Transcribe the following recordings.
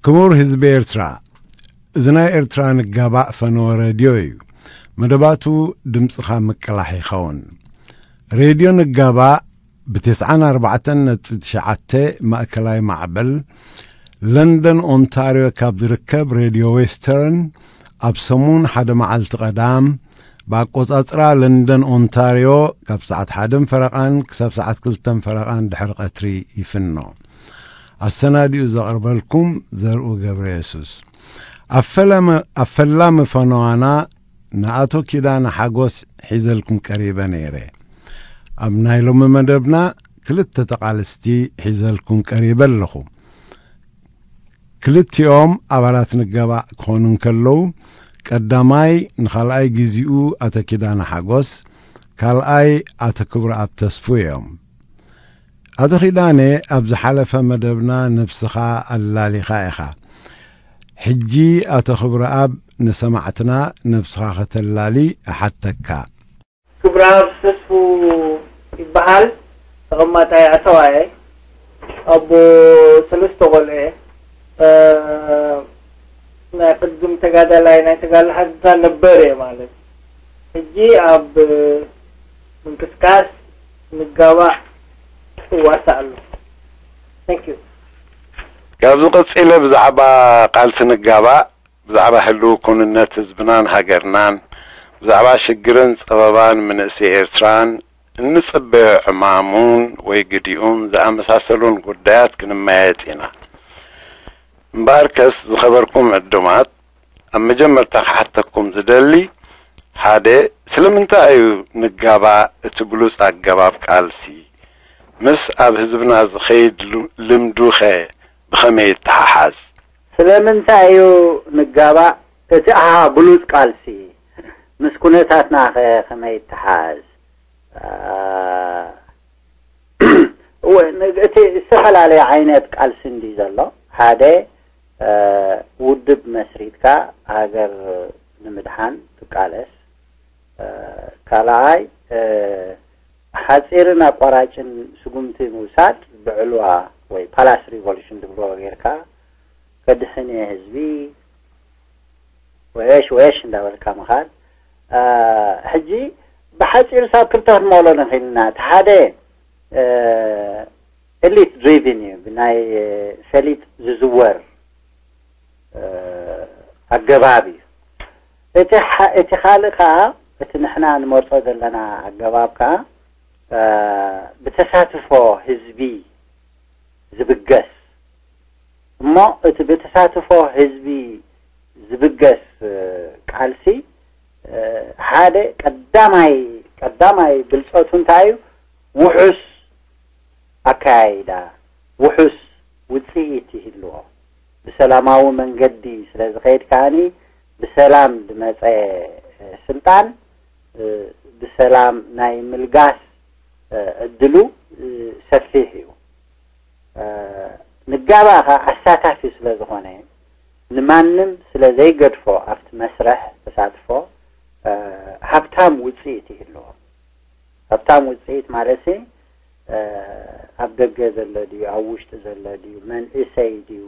ክቡር ህዝቢ ኤርትራ፣ እዚ ናይ ኤርትራ ንጋባእ ፈነወ ሬድዮ እዩ። መደባቱ ድምጽኻ ምቅላሕ ይኸውን። ሬድዮ ንጋባእ ብ94.9 ማእከላይ ማዕበል ለንደን ኦንታርዮ ካብ ዝርከብ ሬድዮ ዌስተርን ኣብ ሰሙን ሓደ መዓልቲ ቀዳም ብኣቆጻጽራ ለንደን ኦንታርዮ ካብ ሰዓት ሓደን ፈረቓን ክሳብ ሰዓት ክልተን ፈረቓን ድሕሪ ቀትሪ ይፍኖ። ኣሰናዲኡ ዘቕርበልኩም ዘርኡ ገብረ የሱስ። ኣብ ፈላመ-፣ ኣብ ፈላሚ ፈነዋና ንኣቶ ኪዳነ ሓጎስ ሒዘልኩም ቀሪበ ነይረ። ኣብ ናይ ሎሚ መደብና ክልተ ተቓልስቲ ሒዘልኩም ቀሪበ ኣለኹ። ክልቲኦም ኣባላት ንጋባእ ክኾኑ እንከለዉ፣ ቀዳማይ ንኻልኣይ ግዜኡ ኣቶ ኪዳነ ሓጎስ፣ ካልኣይ ኣቶ ክብረኣብ ተስፉ እዮም። ኣቶ ኪዳነ፣ ኣብ ዝሓለፈ መደብና ነብስኻ ኣላሊኻ ኢኻ። ሕጂ ኣቶ ክብረኣብ ንሰማዕትና ነብስኻ ከተላሊ እሓተካ። ክብረኣብ ተስፉ ይበሃል። ተቐማጣይ ኣተዋ እየ። ኣቦ ሰለስተ ቆልዑ እየ። እ፣ ናይ ቅድም ተጋዳላይ ናይ ተጋድሎ ሓድነት ነበር እየ ማለት። ሕጂ ኣብ ምንቅስቃስ ንጋባእ እዋሳእ ኣለኹ። Thank you። ካብዚ ቀጺለ ብዛዕባ ቃልሲ ንጋባእ፣ ብዛዕባ ህልው ኩንነት ህዝብናን ሃገርናን፣ ብዛዕባ ሽግርን ጸበባን መንእሰይ ኤርትራን፣ እንጽበዮ ዕማሙን ወይ ግዲኡን ዝኣመሳሰሉን ጉዳያት ክንመያየጥ ኢና። እምበኣርከስ ዝኸበርኩም ዕዱማት፣ ኣብ መጀመርታ ክሓተኩም ዝደሊ፣ ሓደ፣ ስለምንታይ እዩ ንጋባእ እቲ ብሉጽ ኣገባብ ቃልሲ? ምስ ኣብ ህዝብና ዝኸይድ ሉ-፣ ልምዱኸ ብኸመይ ይተሓሓዝ? ስለምንታይ እዩ ንጋባእ እቲ፣ ኣሃ፣ ብሉጽ ቃልሲ? ምስ ኩነታትናኸ ከመይ ይተሓዝ? አ፣ እወ፣ ን-፣ እቲ ዝተፈላለየ ዓይነት ቃልሲ እንድዩ ዘሎ። ሓደ፣ እ፣ ውድብ መስሪትካ ሃገር ንምድሓን ትቃለስ። እ፣ ካልኣይ፣ እ፣ ሓጺርን ኣቋራጭን ስጉምቲ ምውሳድ ብዕልዋ ወይ ፓላስ ሪቮሉሽን ዝብልዎ ጌርካ ከድሕን እየ ህዝቢ፣ ወየሽ ወየሽ እንዳበልካ ምኻድ። አ፣ ሕጂ ብሓጺሩ ሳብ ክልተ ክንመቕሎ ንኽእል ኢና። እቲ ሓደ፣ እ፣ ኤሊት ድሪቭን እዩ፣ ብናይ ፈሊጥ ዝዝወር፣ እ፣ ኣገባብ እዩ። እቲ ሓ-፣ እቲ ካልእ ከኣ፣ እቲ ንሕና ንመርጾ ዘለና ኣገባብ ከኣ፣ እ፣ ብተሳትፎ ህዝቢ ዝብገስ እሞ፣ እቲ ብተሳትፎ ህዝቢ ዝብገስ፣ እ፣ ቃልሲ፣ እ፣ ሓደ ቀዳማይ፣ ቀዳማይ ብልጸቱ እንታይ እዩ? ውሑስ ኣከያይዳ፣ ውሑስ ውጽኢት ይህልዎ። ብሰላማዊ መንገዲ ስለ ዝኸይድ ከኣኒ፣ ብሰላም ዝመጸ፣ እ፣ ስልጣን፣ እ፣ ብሰላም ናይ ምልጋስ፣ እ፣ ዕድሉ፣ እ፣ ሰፊሕ እዩ። እ፣ ንጋባእ ኸኣ ኣሳታፊ ስለ ዝኾነ፣ ንማንም ስለ ዘይገድፎ ኣብቲ መስርሕ ተሳትፎ፣ እ፣ ሃብታም ውጽኢት ይህልዎ። ሃብታም ውጽኢት ማለትሲ፣ እ፣ ኣብ ደገ ዘሎ ድዩ፣ ኣብ ውሽጢ ዘሎ ድዩ፣ መንእሰይ ድዩ፣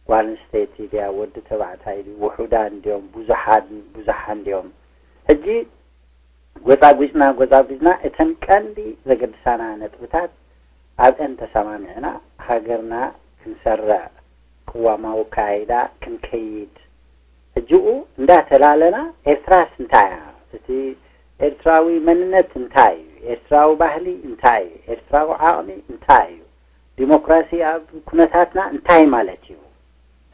ጓል ኣንስተይቲ ድያ፣ ወዲ ተባዕታይ ድዩ፣ ውሑዳን ድዮም፣ ብዙሓን፣ ብዙሓን ድዮም? ሕጂ ጎጻጉጽና፣ ጎጻጉጽና እተን ቀንዲ ዘገድሳና ነጥብታት ኣብአን ተሰማሚዕና ሃገርና ክንሰርዕ፣ ቅዋማዊ ኣካይዳ ክንከይድ፣ ሕጂኡ እንዳተላለና ኤርትራስ እንታይ እያ? እቲ ኤርትራዊ መንነት እንታይ እዩ? ኤርትራዊ ባህሊ እንታይ እዩ? ኤርትራዊ ዓቕሚ እንታይ እዩ? ዲሞክራሲ ኣብ ኩነታትና እንታይ ማለት እዩ?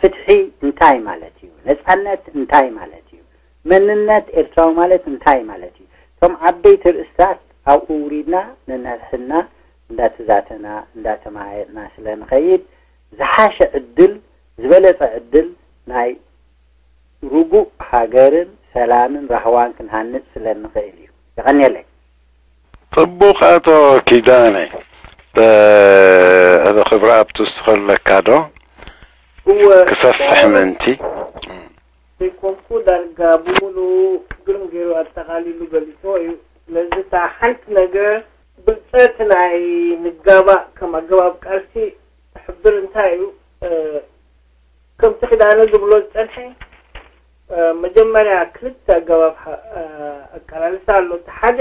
ፍትሒ እንታይ ማለት እዩ? ነጻነት እንታይ ማለት እዩ? መንነት ኤርትራዊ ማለት እንታይ ማለት እዩ? እቶም ዓበይቲ ርእስታት ኣብኡ ውሪድና ነንሕድሕድና እንዳተዛተና እንዳተመያየጥና ስለ ንኸይድ ዝሓሸ ዕድል፣ ዝበለጸ ዕድል ናይ ርጉእ ሃገርን ሰላምን ራህዋን ክንሃንጽ ስለ ንኽእል እዩ። የቐንየለይ። ጽቡቕ ኣቶ ኪዳነ፣ እ፣ ኣቶ ክብረኣብ ትውስኸለካ ዶ? እወ፣ ክሰፍሕ ምእንቲ። ዘይኮንኩ ዳርጋ ብምሉኡ ግርም ገይሩ ኣጠቓሊሉ ገሊጽዎ እዩ። ስለዚ እታ ሓንቲ ነገር ብልጸት ናይ ንጋባእ ከም ኣገባብ ቃልሲ ትሕብር እንታይ እዩ? እ፣ ከምቲ ክዳነ ዝብሎ ዝጸንሐ መጀመርያ ክልተ ኣገባብ ኣቀላልሳ ኣሎ። እቲ ሓደ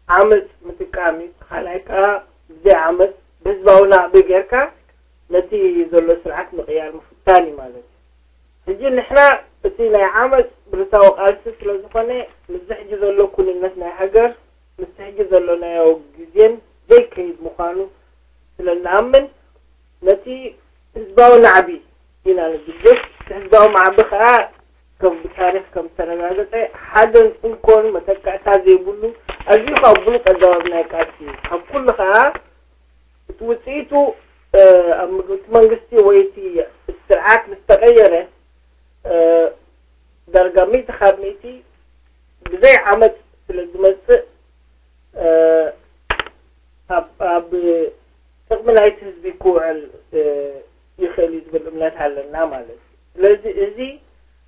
ዓመፅ ምጥቃም እዩ። እቲ ካልኣይ ከዓ ብዘይ ዓመፅ ብህዝባዊ ናዕቢ ጌርካ ነቲ ዘሎ ስርዓት ምቕያር ምፍታን እዩ ማለት እዩ። ሕጂ ንሕና እቲ ናይ ዓመፅ ብረታዊ ቃልሲ ስለ ዝኾነ ምስዚ ሕጂ ዘሎ ኩንነት ናይ ሃገር ምስቲ ሕጂ ዘሎ ናይ ግዜን ዘይከይድ ምዃኑ ስለ ንኣምን ነቲ ህዝባዊ ናዕቢ ኢና ንድግፍ። እቲ ህዝባዊ ማዕቢ ከዓ ከም ብታሪክ ከም ዝተረጋገፀ ሓደን እንኮን መተካእታ ዘይብሉ ኣዝዩ ካብ ብሉፅ ኣገባብ ናይ ቃልሲ እዩ። ካብ ኩሉ ከዓ እቲ ውፅኢቱ ኣብ ምግብቲ መንግስቲ ወይ እቲ ስርዓት ምስ ተቀየረ ዳርጋ ሚእቲ ካብ ሚእቲ ብዘይ ዓመፅ ስለ ዝመፅእ ኣብ ጥቕሚ ናይቲ ህዝቢ ክውዕል ይኽእል እዩ ዝብል እምነት ኣለና ማለት እዩ። ስለዚ እዚ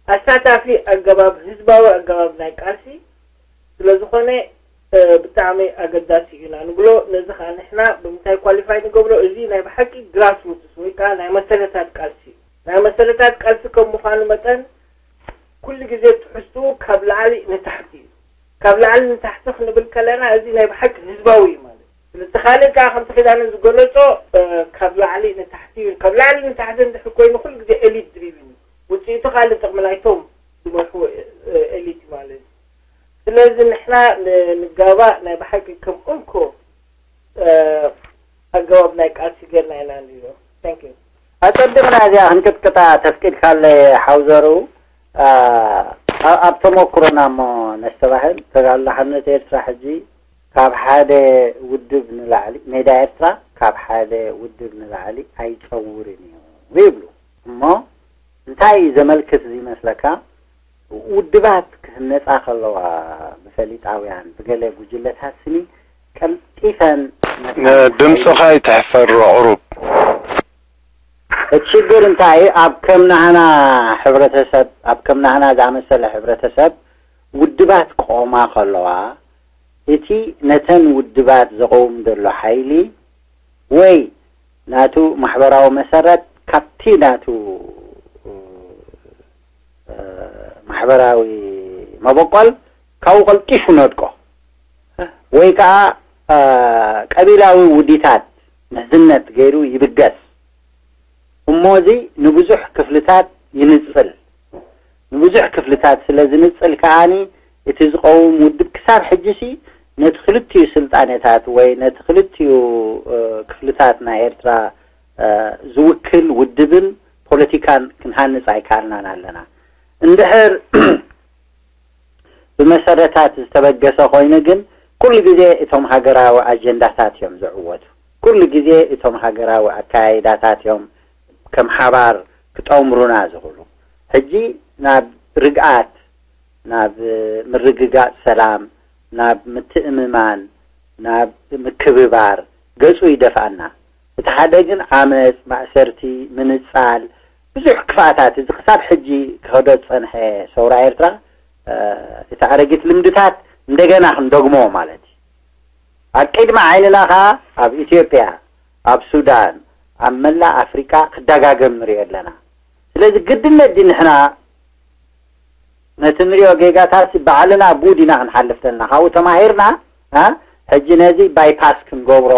ኣሳታፊ ኣገባብ ህዝባዊ ኣገባብ ናይ ቃልሲ ስለ ዝኾነ ብጣዕሚ ኣገዳሲ እዩ ኢና ንብሎ። ነዚ ከዓ ንሕና ብምንታይ ኳሊፋይ ንገብሮ? እዚ ናይ ብሓቂ ግራስ ሩትስ ወይ ከዓ ናይ መሰረታት ቃልሲ እዩ። ናይ መሰረታት ቃልሲ ከም ምዃኑ መጠን ኩሉ ግዜ ትሕዝትኡ ካብ ላዕሊ ንታሕቲ እዩ። ካብ ላዕሊ ንታሕቲ ክንብል ከለና እዚ ናይ ብሓቂ ህዝባዊ እዩ ማለት እዩ። ስለዚ ካልእ ከዓ ከምቲ ኪዳነ ዝገለጾ ካብ ላዕሊ ንታሕቲ እዩ። ካብ ላዕሊ ንታሕቲ እንድሕር ኮይኑ ኩሉ ግዜ ኤሊት ድሪቭን እዩ። ውፅኢቱ ካልእ ጥቕሚ ናይቶም ዝመርሑ ኤሊት ማለት እዩ። ስለዚ ንሕና ንጋባእ ናይ ብሓቂ ከም እንኮ ኣገባብ ናይ ቃልሲ ጌርና ኢና ንሪኦ። Thank you። ኣጸቢቕና እዚኣ ክንቅጥቅጣ ተፍቂድካለይ ሓውዘሩ። ኣብ ተመክሮና እሞ ነስተባህል፣ ተጋድሎ ሓርነት ኤርትራ ሕጂ ካብ ሓደ ውድብ ንላዕሊ፣ ሜዳ ኤርትራ ካብ ሓደ ውድብ ንላዕሊ ኣይጸውርን እዩ ይብሉ። እሞ እንታይ እዩ ዘመልክት እዚ ይመስለካ? ውድባት ክህነጻ ከለዋ ብፈሊጣውያን ብገለ ጉጅለታት ስኒ ቀልጢፈን መታን ድምፅኻ ይትሕፈር ቁሩብ። እቲ ሽግር እንታይ እዩ? ኣብ ከም ናህና ሕብረተሰብ፣ ኣብ ከም ናህና ዝኣመሰለ ሕብረተሰብ ውድባት ክቆማ ከለዋ እቲ ነተን ውድባት ዘቐውም ዘሎ ሓይሊ ወይ ናቱ ማሕበራዊ መሰረት ካብቲ ናቱ ማሕበራዊ መበቆል ካብኡ ቀልጢፉ ነድቆ ወይ ከዓ ቀቢላዊ ውዲታት ምሕዝነት ገይሩ ይብገስ። እሞ እዚ ንብዙሕ ክፍልታት ይንፅል። ንብዙሕ ክፍልታት ስለ ዝንፅል ከዓኒ እቲ ዝቐውም ውድብ ክሳብ ሕጂሲ ነቲ ክልቲኡ ስልጣኔታት ወይ ነቲ ክልቲኡ ክፍልታት ናይ ኤርትራ ዝውክል ውድብን ፖለቲካን ክንሃንጽ ኣይከኣልናን ኣለና። እንድሕር ብመሰረታት ዝተበገሰ ኮይኑ ግን ኩሉ ግዜ እቶም ሃገራዊ ኣጀንዳታት እዮም ዝዕወቱ። ኩሉ ግዜ እቶም ሃገራዊ ኣካያይዳታት እዮም ከም ሓባር ክጠምሩና ዝኽእሉ። ሕጂ ናብ ርግኣት፣ ናብ ምርግጋጽ ሰላም፣ ናብ ምትእምማን፣ ናብ ምክብባር ገጹ ይደፍኣና። እቲ ሓደ ግን ዓመጽ፣ ማእሰርቲ፣ ምንጻል፣ ብዙሕ ክፍኣታት፣ እዚ ክሳብ ሕጂ ክኸዶ ዝጸንሐ ሰውራ ኤርትራ፣ እቲ ኣረጊት ልምድታት እንደገና ክንደግሞ ማለት እዩ። ኣብ ቅድሚ ዓይንና ኸኣ ኣብ ኢትዮጵያ፣ ኣብ ሱዳን፣ ኣብ መላእ ኣፍሪቃ ክደጋገም ንሪኦ ኣለና። ስለዚ ግድነት ድዩ ንሕና ነቲ ንሪኦ ጌጋታት ባዕልና ብኡ ዲና ክንሓልፍ ዘለና? ካብኡ ተማሂርና፣ እ፣ ሕጂ ነዚ ባይፓስ ክንገብሮ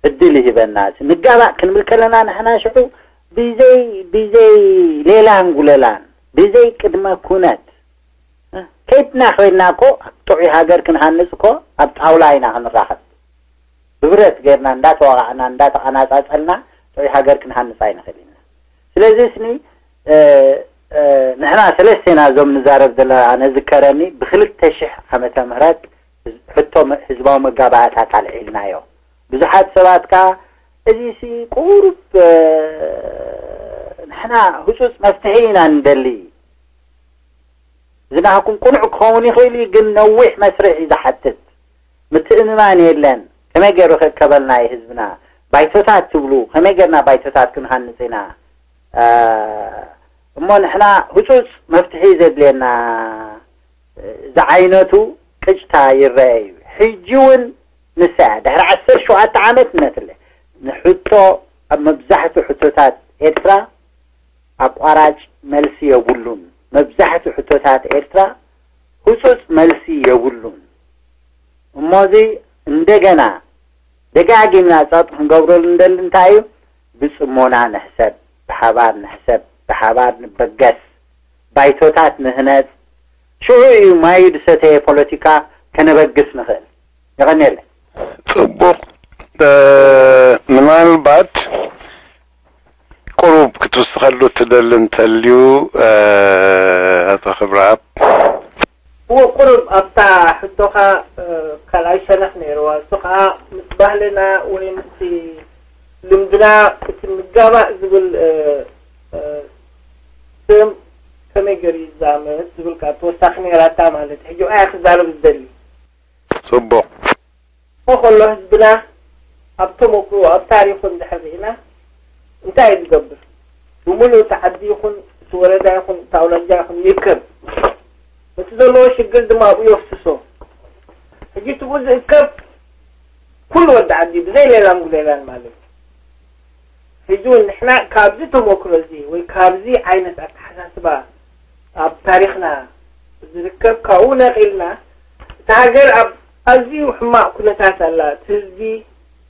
ዕድል ይህበና። ንጋባእ ክንብል ከለና ንሕና ሽዑ ብዘይ፣ ብዘይ ሌላን ጉለላን፣ ብዘይ ቅድመ ኩነት፣ እ፣ ከይድና ኮይንና እኮ ጥዑይ ሃገር ክንሃንጽ እኮ ኣብ ጣውላ ኢና ክንራኸብ። ብብረት ጌርና እንዳተዋጋዕና እንዳተቐናጻጸልና ጥዑይ ሃገር ክንሃንጽ ኣይንኽእል ኢና። ስለዚ ስኒ ንሕና ሰለስቴና እዞም ንዛረብ ዘለና ኣነ ዝከረኒ ብክልተ ሽሕ ዓመተ ምህረት ሕቶ ህዝባዊ መጋባእያታት ኣልዒልናዮ። ብዙሓት ሰባት ከኣ እዚ ሲ ቁሩብ ንሕና ህጹጽ መፍትሒ ኢና ንደሊ። ዝናህኩም ቅኑዕ ክኸውን ይኽእል እዩ፣ ግን ነዊሕ መስርሕ እዩ ዝሓትት። ምትእምማን የለን። ከመይ ገይሩ ክእከበልና እዩ ህዝብና? ባይቶታት ትብሉ፣ ከመይ ገይርና ባይቶታት ክንሃንጽ ኢና? እሞ ንሕና ህጹጽ መፍትሒ ዘድልየና ዝዓይነቱ ቅጭታ ይረአ እዩ። ሕጂ እውን ንሳ እያ። ድሕሪ ዓሰርተ ሸውዓተ ዓመት እምነትለ ንሕቶ ኣብ መብዛሕትኡ ሕቶታት ኤርትራ ኣቋራጭ መልሲ የብሉን። መብዛሕትኡ ሕቶታት ኤርትራ ህጹጽ መልሲ የብሉን። እሞዚ እንደገና ደጋጊምና ጸጥ ክንገብረሉ እንደሊ እንታይ እዩ? ብጽሞና ንሕሰብ፣ ብሓባር ንሕሰብ፣ ብሓባር ንበገስ፣ ባይቶታት ንህነጽ። ሽዑ እዩ ማይ ዝሰተየ ፖለቲካ ከነበግስ ንኽእል። የቐንየለይ። ጽቡቕ። ምናልባት ቁሩብ ክትውስኸሉ ትደሊ እንተልዩ፣ ኣቶ ክብረኣብ? እዎ፣ ቁሩብ ኣብታ ሕቶኻ ካልኣይ ሸነኽ ነይርዋ። እሱ ከዓ ምስ ባህልና ወይ ምስቲ ልምድና እቲ ምጋባእ ዝብል ስም ከመይ ገይሩ ይዛመድ ዝብል ከዓ ተወሳኺ ነይራታ ማለት እዩ። ሕጂ እያ ክዛረብ ዝደሊ። ጽቡቕ። እሞ ከሎ ህዝብና ኣብ ተመክሮ ኣብ ታሪኹ እንድሕር ርኢና እንታይ እዩ ዝገብር? ብምሉእ እቲ ዓዲ ይኹን እቲ ወረዳ ይኹን እቲ ኣውራጃ ይኹን ይእከብ። እቲ ዘለዎ ሽግር ድማ ኣብኡ የፍስሶ። ሕጂ እቲ ብኡ ዝእከብ ኩሉ ወዲ ዓዲ ብዘይ ሌላን ጉሌላን ማለት እዩ። ሕጂ እውን ንሕና ካብዚ ተመክሮ እዚ ወይ ካብዚ ዓይነት ኣተሓሳስባ ኣብ ታሪኽና ዝርከብ ካብኡ ነቒልና እታ ሃገር ኣብ ኣዝዩ ሕማቕ ኩነታት ኣላ። እቲ ህዝቢ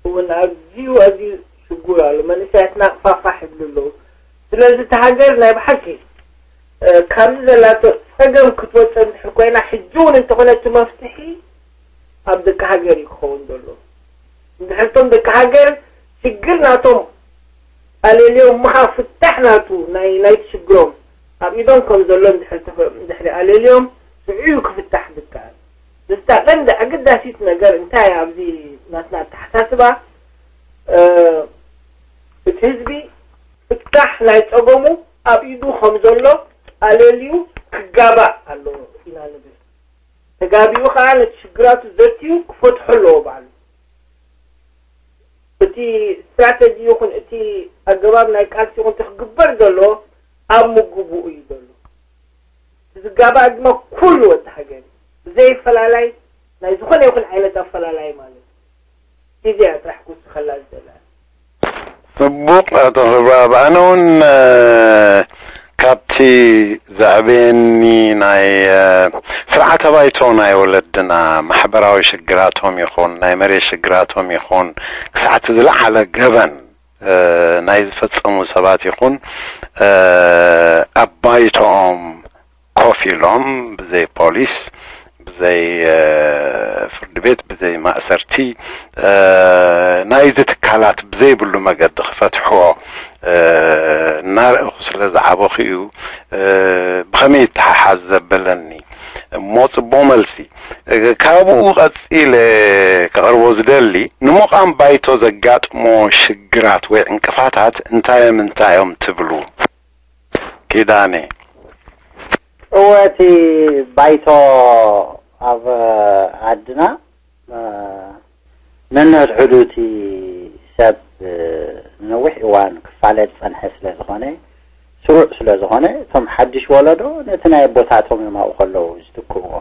እውን ኣዝዩ ኣዝዩ ሽጉር ኣሎ። መንእሰያትና ፋፋሕ ይብሉ ኣለዉ። ስለዚ እታ ሃገር ናይ ብሓቂ ካብዚ ዘላቶ ጸገም ክትወጽእ እንድሕር ኮይና ሕጂ እውን እንተኾነ እቲ መፍትሒ ኣብ ደቂ ሃገር እዩ ክኸውን ዘሎ። እንድሕር እቶም ደቂ ሃገር ሽግር ናቶም ኣለልዮም ምኻ ፍታሕ ናቱ ናይ ናይቲ ሽግሮም ኣብ ኢዶም ከም ዘሎ እንድሕር ኣለልዮም ሽዑ እዩ ክፍታሕ ዝከኣል። ምስታ ቀንዲ ኣገዳሲት ነገር እንታይ ኣብዚ ናትና ኣተሓሳስባ እቲ ህዝቢ ፍታሕ ናይ ጸገሙ ኣብ ኢዱ ከም ዘሎ ኣለልዩ ክጋባእ ኣለዎ ኢና ንብል። ተጋቢኡ ከዓ ነቲ ሽግራቱ ዘትዩ ክፈትሖ ኣለዎ ባዕሉ። እቲ ስትራተጂ ይኹን እቲ ኣገባብ ናይ ቃልሲ ይኹን እቲ ክግበር ዘለዎ ኣብ ምግቡኡ እዩ ዘሎ። ዝጋባእ ድማ ኩሉ ወዲ ሃገር እዩ። ብዘይ ኣፈላላይ ናይ ዝኾነ ይኹን ዓይነት ኣፈላላይ ማለት እዩ። ግዜ እያ ጥራሕ ክውስኸላ ዝደላ። ጽቡቕ ኣቶ ክብረኣብ፣ ኣነ እውን ካብቲ ዘዕበየኒ ናይ ስርዓተ ባይቶ ናይ ወለድና ማሕበራዊ ሽግራቶም ይኹን ናይ መሬት ሽግራቶም ይኹን ክሳዕቲ ዝለዓለ ገበን ናይ ዝፈጸሙ ሰባት ይኹን ኣብ ባይቶኦም ኮፍ ኢሎም ብዘይ ፖሊስ ብዘይ ፍርዲ ቤት ብዘይ ማእሰርቲ ናይዚ ትካላት ብዘይብሉ መገዲ ክፈትሕዎ እናረእኹ ስለ ዝዓበኹ እዩ ብኸመይ ይተሓሓዝ ዘበለኒ። እሞ ጽቡቕ መልሲ። ካብኡ ቀጺለ ከቕርቦ ዝደሊ ንሙቓም ባይቶ ዘጋጥሞ ሽግራት ወይ ዕንቅፋታት እንታዮም እንታዮም ትብሉ? ኪዳነ። እወ እቲ ባይቶ ኣብ ዓድና ነንሕድሕዱ እቲ ሰብ ንነዊሕ እዋን ክፋለጥ ዝጸንሐ ስለ ዝኾነ ስሩዕ ስለ ዝኾነ እቶም ሓድሽ ወለዶ ነቲ ናይ ኣቦታቶም እዮም ኣብኡ ከለዉ ዝትክእዎ።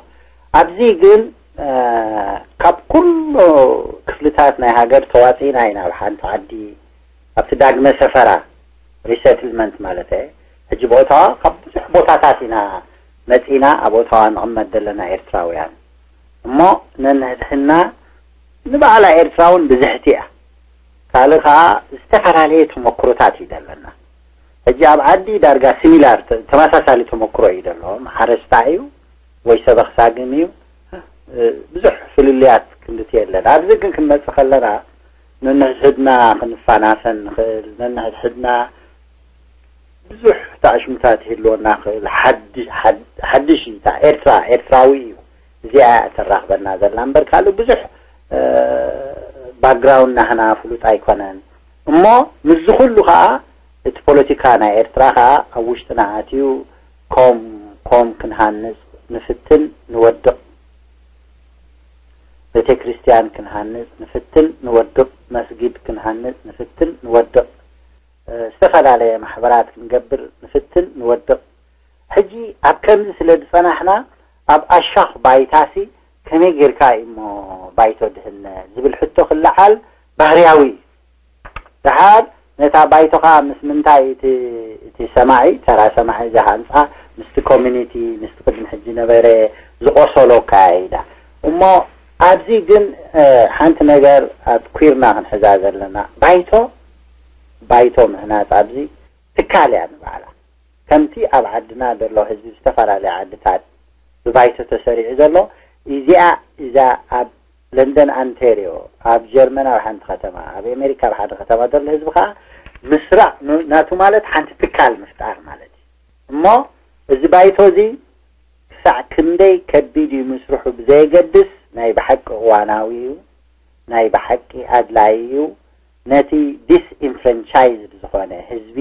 ኣብዚ ግን ካብ ኩሉ ክፍልታት ናይ ሃገር ተዋፂእና ኢና ኣብ ሓንቲ ዓዲ ኣብቲ ዳግመ ሰፈራ ሪሰትልመንት ማለት ሕጂ ቦታዋ ካብ ብዙሕ ቦታታት ኢና መፂና ኣብ ቦታዋ ንቕመጥ ዘለና ኤርትራውያን እሞ ነንሕድሕና ንባዕላ ኤርትራ እውን ብዝሕቲ እያ ካልእ ከዓ ዝተፈላለየ ተመክሮታት እዩ ዘለና ሕጂ ኣብ ዓዲ ዳርጋ ሲሚላር ተመሳሳሊ ተመክሮ እዩ ዘለዎም ሓረስታ እዩ ወይ ሰበኽ ሳግም እዩ ብዙሕ ፍልልያት ክንድቲ የለን ኣብዚ ግን ክንመፅእ ከለና ነንሕድሕድና ክንፋናፈን ንኽእል ነንሕድሕድና ብዙሕ ታዕሽምታት ይህልወና ክእል ሓድሽ እታ ኤርትራ ኤርትራዊ እዩ እዚኣ እያ ተራኽበና ዘላ እምበር ካልእ ብዙሕ ባክግራውንድ ናህና ፍሉጥ ኣይኮነን እሞ ምስዚ ኩሉ ከዓ እቲ ፖለቲካ ናይ ኤርትራ ከዓ ኣብ ውሽጥና ኣትዩ ኮም ኮም ክንሃንጽ ንፍትን ንወድቕ ቤተ ክርስትያን ክንሃንጽ ንፍትን ንወድቕ መስጊድ ክንሃንጽ ንፍትን ንወድቕ ዝተፈላለየ ማሕበራት ክንገብር ንፍትን ንወድቕ ሕጂ ኣብ ከምዚ ስለ ዝጸናሕና ኣብ ኣሻኽ ባይታሲ ከመይ ጌርካ እዩሞ ባይቶ ድህነ ዝብል ሕቶ ክለዓል ባህርያዊ እዩ ደሓር ነታ ባይቶ ኸዓ ምስ ምንታይ እቲ እቲ ሰማዒ፣ ተራ ሰማዒ እዛ ሃንጻ ምስቲ ኮሚኒቲ፣ ምስቲ ቅድሚ ሕጂ ነበረ ዝቆሰሎ ኣካያይዳ። እሞ ኣብዚ ግን ሓንቲ ነገር ኣብ ኲርና ክንሕዛ ዘለና፣ ባይቶ ባይቶ ምህናጽ ኣብዚ ትካል እያ ንባዕላ። ከምቲ ኣብ ዓድና ዘሎ ህዝቢ ብዝተፈላለየ ዓድታት ብባይቶ ተሰሪዑ ዘሎ፣ እዚኣ እዛ ኣብ ለንደን ኣንቴርዮ፣ ኣብ ጀርመን ኣብ ሓንቲ ከተማ፣ ኣብ ኣሜሪካ ኣብ ሓደ ከተማ ዘሎ ህዝቢ ከዓ ምስራዕ ን- ናቱ ማለት ሓንቲ ትካል ምፍጣር ማለት እዩ። እሞ እዚ ባይቶ እዚ ክሳዕ ክንደይ ከቢድ እዩ ምስርሑ ብዘየገድስ፣ ናይ ብሓቂ እዋናዊ እዩ፣ ናይ ብሓቂ ኣድላይ እዩ። ነቲ ዲስኢንፍራንቻይዝድ ዝኾነ ህዝቢ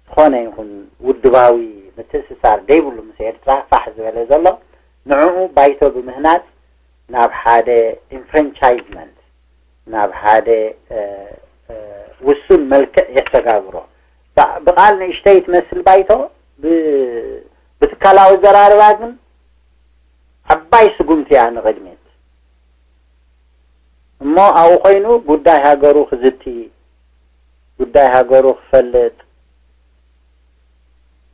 ዝኾነ ይኹን ውድባዊ ምትእስሳር ደይብሉ ምስ ኤርትራ ፋሕ ዝበለ ዘሎ፣ ንዕኡ ባይቶ ብምህናጽ ናብ ሓደ ኢንፍራንቻይዝመንት፣ ናብ ሓደ ውሱን መልክዕ የተጋብሮ። ብቓል ንእሽተይ ትመስል ባይቶ፣ ብትካላዊ ዘራርባ ግን ዓባይ ስጉምቲ እያ ንቕድሚት። እሞ ኣብኡ ኮይኑ ጉዳይ ሃገሩ ክዝቲ፣ ጉዳይ ሃገሩ ክፈልጥ፣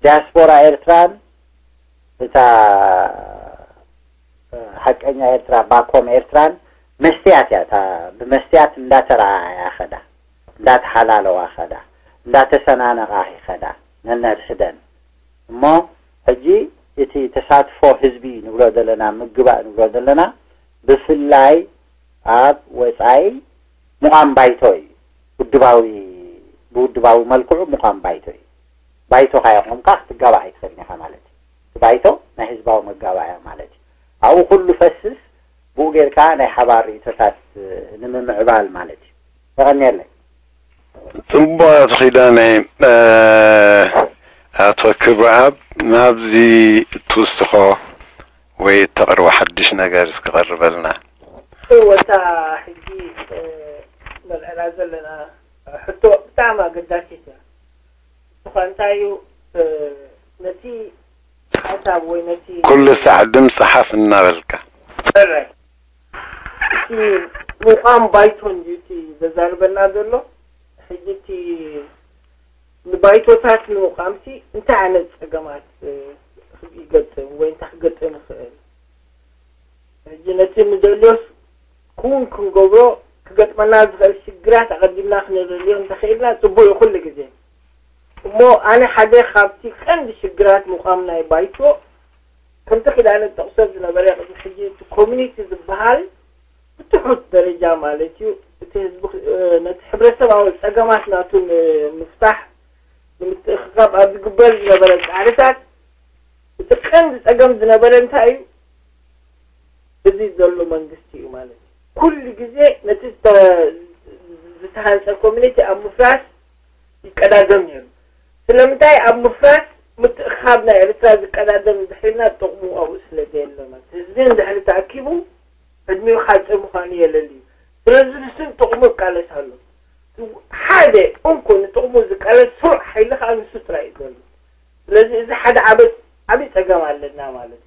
ዲያስፖራ ኤርትራን እታ ሓቀኛ ኤርትራ፣ ባኮም ኤርትራን መስትያት እያ። እታ ብመስትያት እንዳተረኣያ ኸዳ፣ እንዳተሓላለዋ ኸዳ፣ እንዳተሰናነቓ ይኸዳ ነነድሕደን። እሞ ሕጂ እቲ ተሳትፎ ህዝቢ ንብሎ ዘለና፣ ምግባእ ንብሎ ዘለና፣ ብፍላይ ኣብ ወጻኢ ምዃን ባይቶ እዩ። ውድባዊ፣ ብውድባዊ መልክዑ ምዃን ባይቶ እዩ። ባይቶ ካየቆምካ ክትጋባእ ኣይትኽእልን ኢኻ ማለት እዩ። እቲ ባይቶ ናይ ህዝባዊ መጋባእያ ማለት እዩ። ኣብኡ ኩሉ ፈስስ፣ ብኡ ጌርካ ናይ ሓባር ርእይቶታት ንምምዕባል ማለት እዩ። የቐንየለይ። ጽቡቕ ኣቶ ኪዳነ። ኣቶ ክብረኣብ፣ ናብዚ እትውስኾ ወይ እተቕርቦ ሓድሽ ነገር እስኪ ቀርበልና። እወ፣ እታ ሕጂ ነልዕላ ዘለና ሕቶ ብጣዕሚ ኣገዳሲት እያ። እሱ ኸኣ እንታይ እዩ? ነቲ ሓሳብ ወይ ነቲ ኩሉ ሳዕ ድምፂ ሓፍ እናበልካ። ሕራይ፣ እቲ ምቋም ባይቶ እንድዩ እቲ ዘዛርበና ዘሎ። ሕጂ እቲ ንባይቶታት ንምቋምሲ እንታይ ዓይነት ጸገማት ይገጥም ወይ እንታይ ክገጥም ይኽእል? ሕጂ ነቲ ንደልዮስ ክውን ክንገብሮ ክገጥመና ዝኽእል ሽግራት ኣቐዲምና ክንደልዮ እንተኽኢልና ጽቡቕ እዩ ኩሉ ግዜ። እሞ ኣነ ሓደ ካብቲ ቀንዲ ሽግራት ምቋም ናይ ባይቶ ከምቲ ኪዳነ ዝጠቕሶ ዝነበረ ቅድሚ ሕጂ እቲ ኮሚኒቲ ዝበሃል ብትሑት ደረጃ ማለት እዩ። እቲ ህዝቢ ነቲ ሕብረተሰባዊ ጸገማት ናቱ ንምፍታሕ ንምትእኽኻብ ኣብ ዝግበር ዝነበረ ጻዕርታት እቲ ቀንዲ ጸገም ዝነበረ እንታይ እዩ? እዚ ዘሎ መንግስቲ እዩ ማለት እዩ። ኩሉ ግዜ ነቲ ዝተሃንፀ ኮሚኒቲ ኣብ ምፍራስ ይቀዳደም ነይሩ። ስለምንታይ ኣብ ምፍራስ ምትእኻብ ናይ ኤርትራ ዝቀዳደም እንድሕር ኢልና ጥቕሙ ኣብኡ ስለ ዘየሎ ማለት ህዝቢ እንድሕር ተኣኪቡ ዕድሚኡ ሓፂር ምዃኑ የለል እዩ። ስለዚ ንሱ ንጥቕሙ ይቃለስ ኣሎ። ሓደ እንኮ ንጥቕሙ ዝቃለስ ስሩዕ ሓይሊ ከዓ ንሱ ጥራይ እዩ ዘሎ። ስለዚ እዚ ሓደ ዓበ ዓብዪ ፀገም ኣለና ማለት እዩ።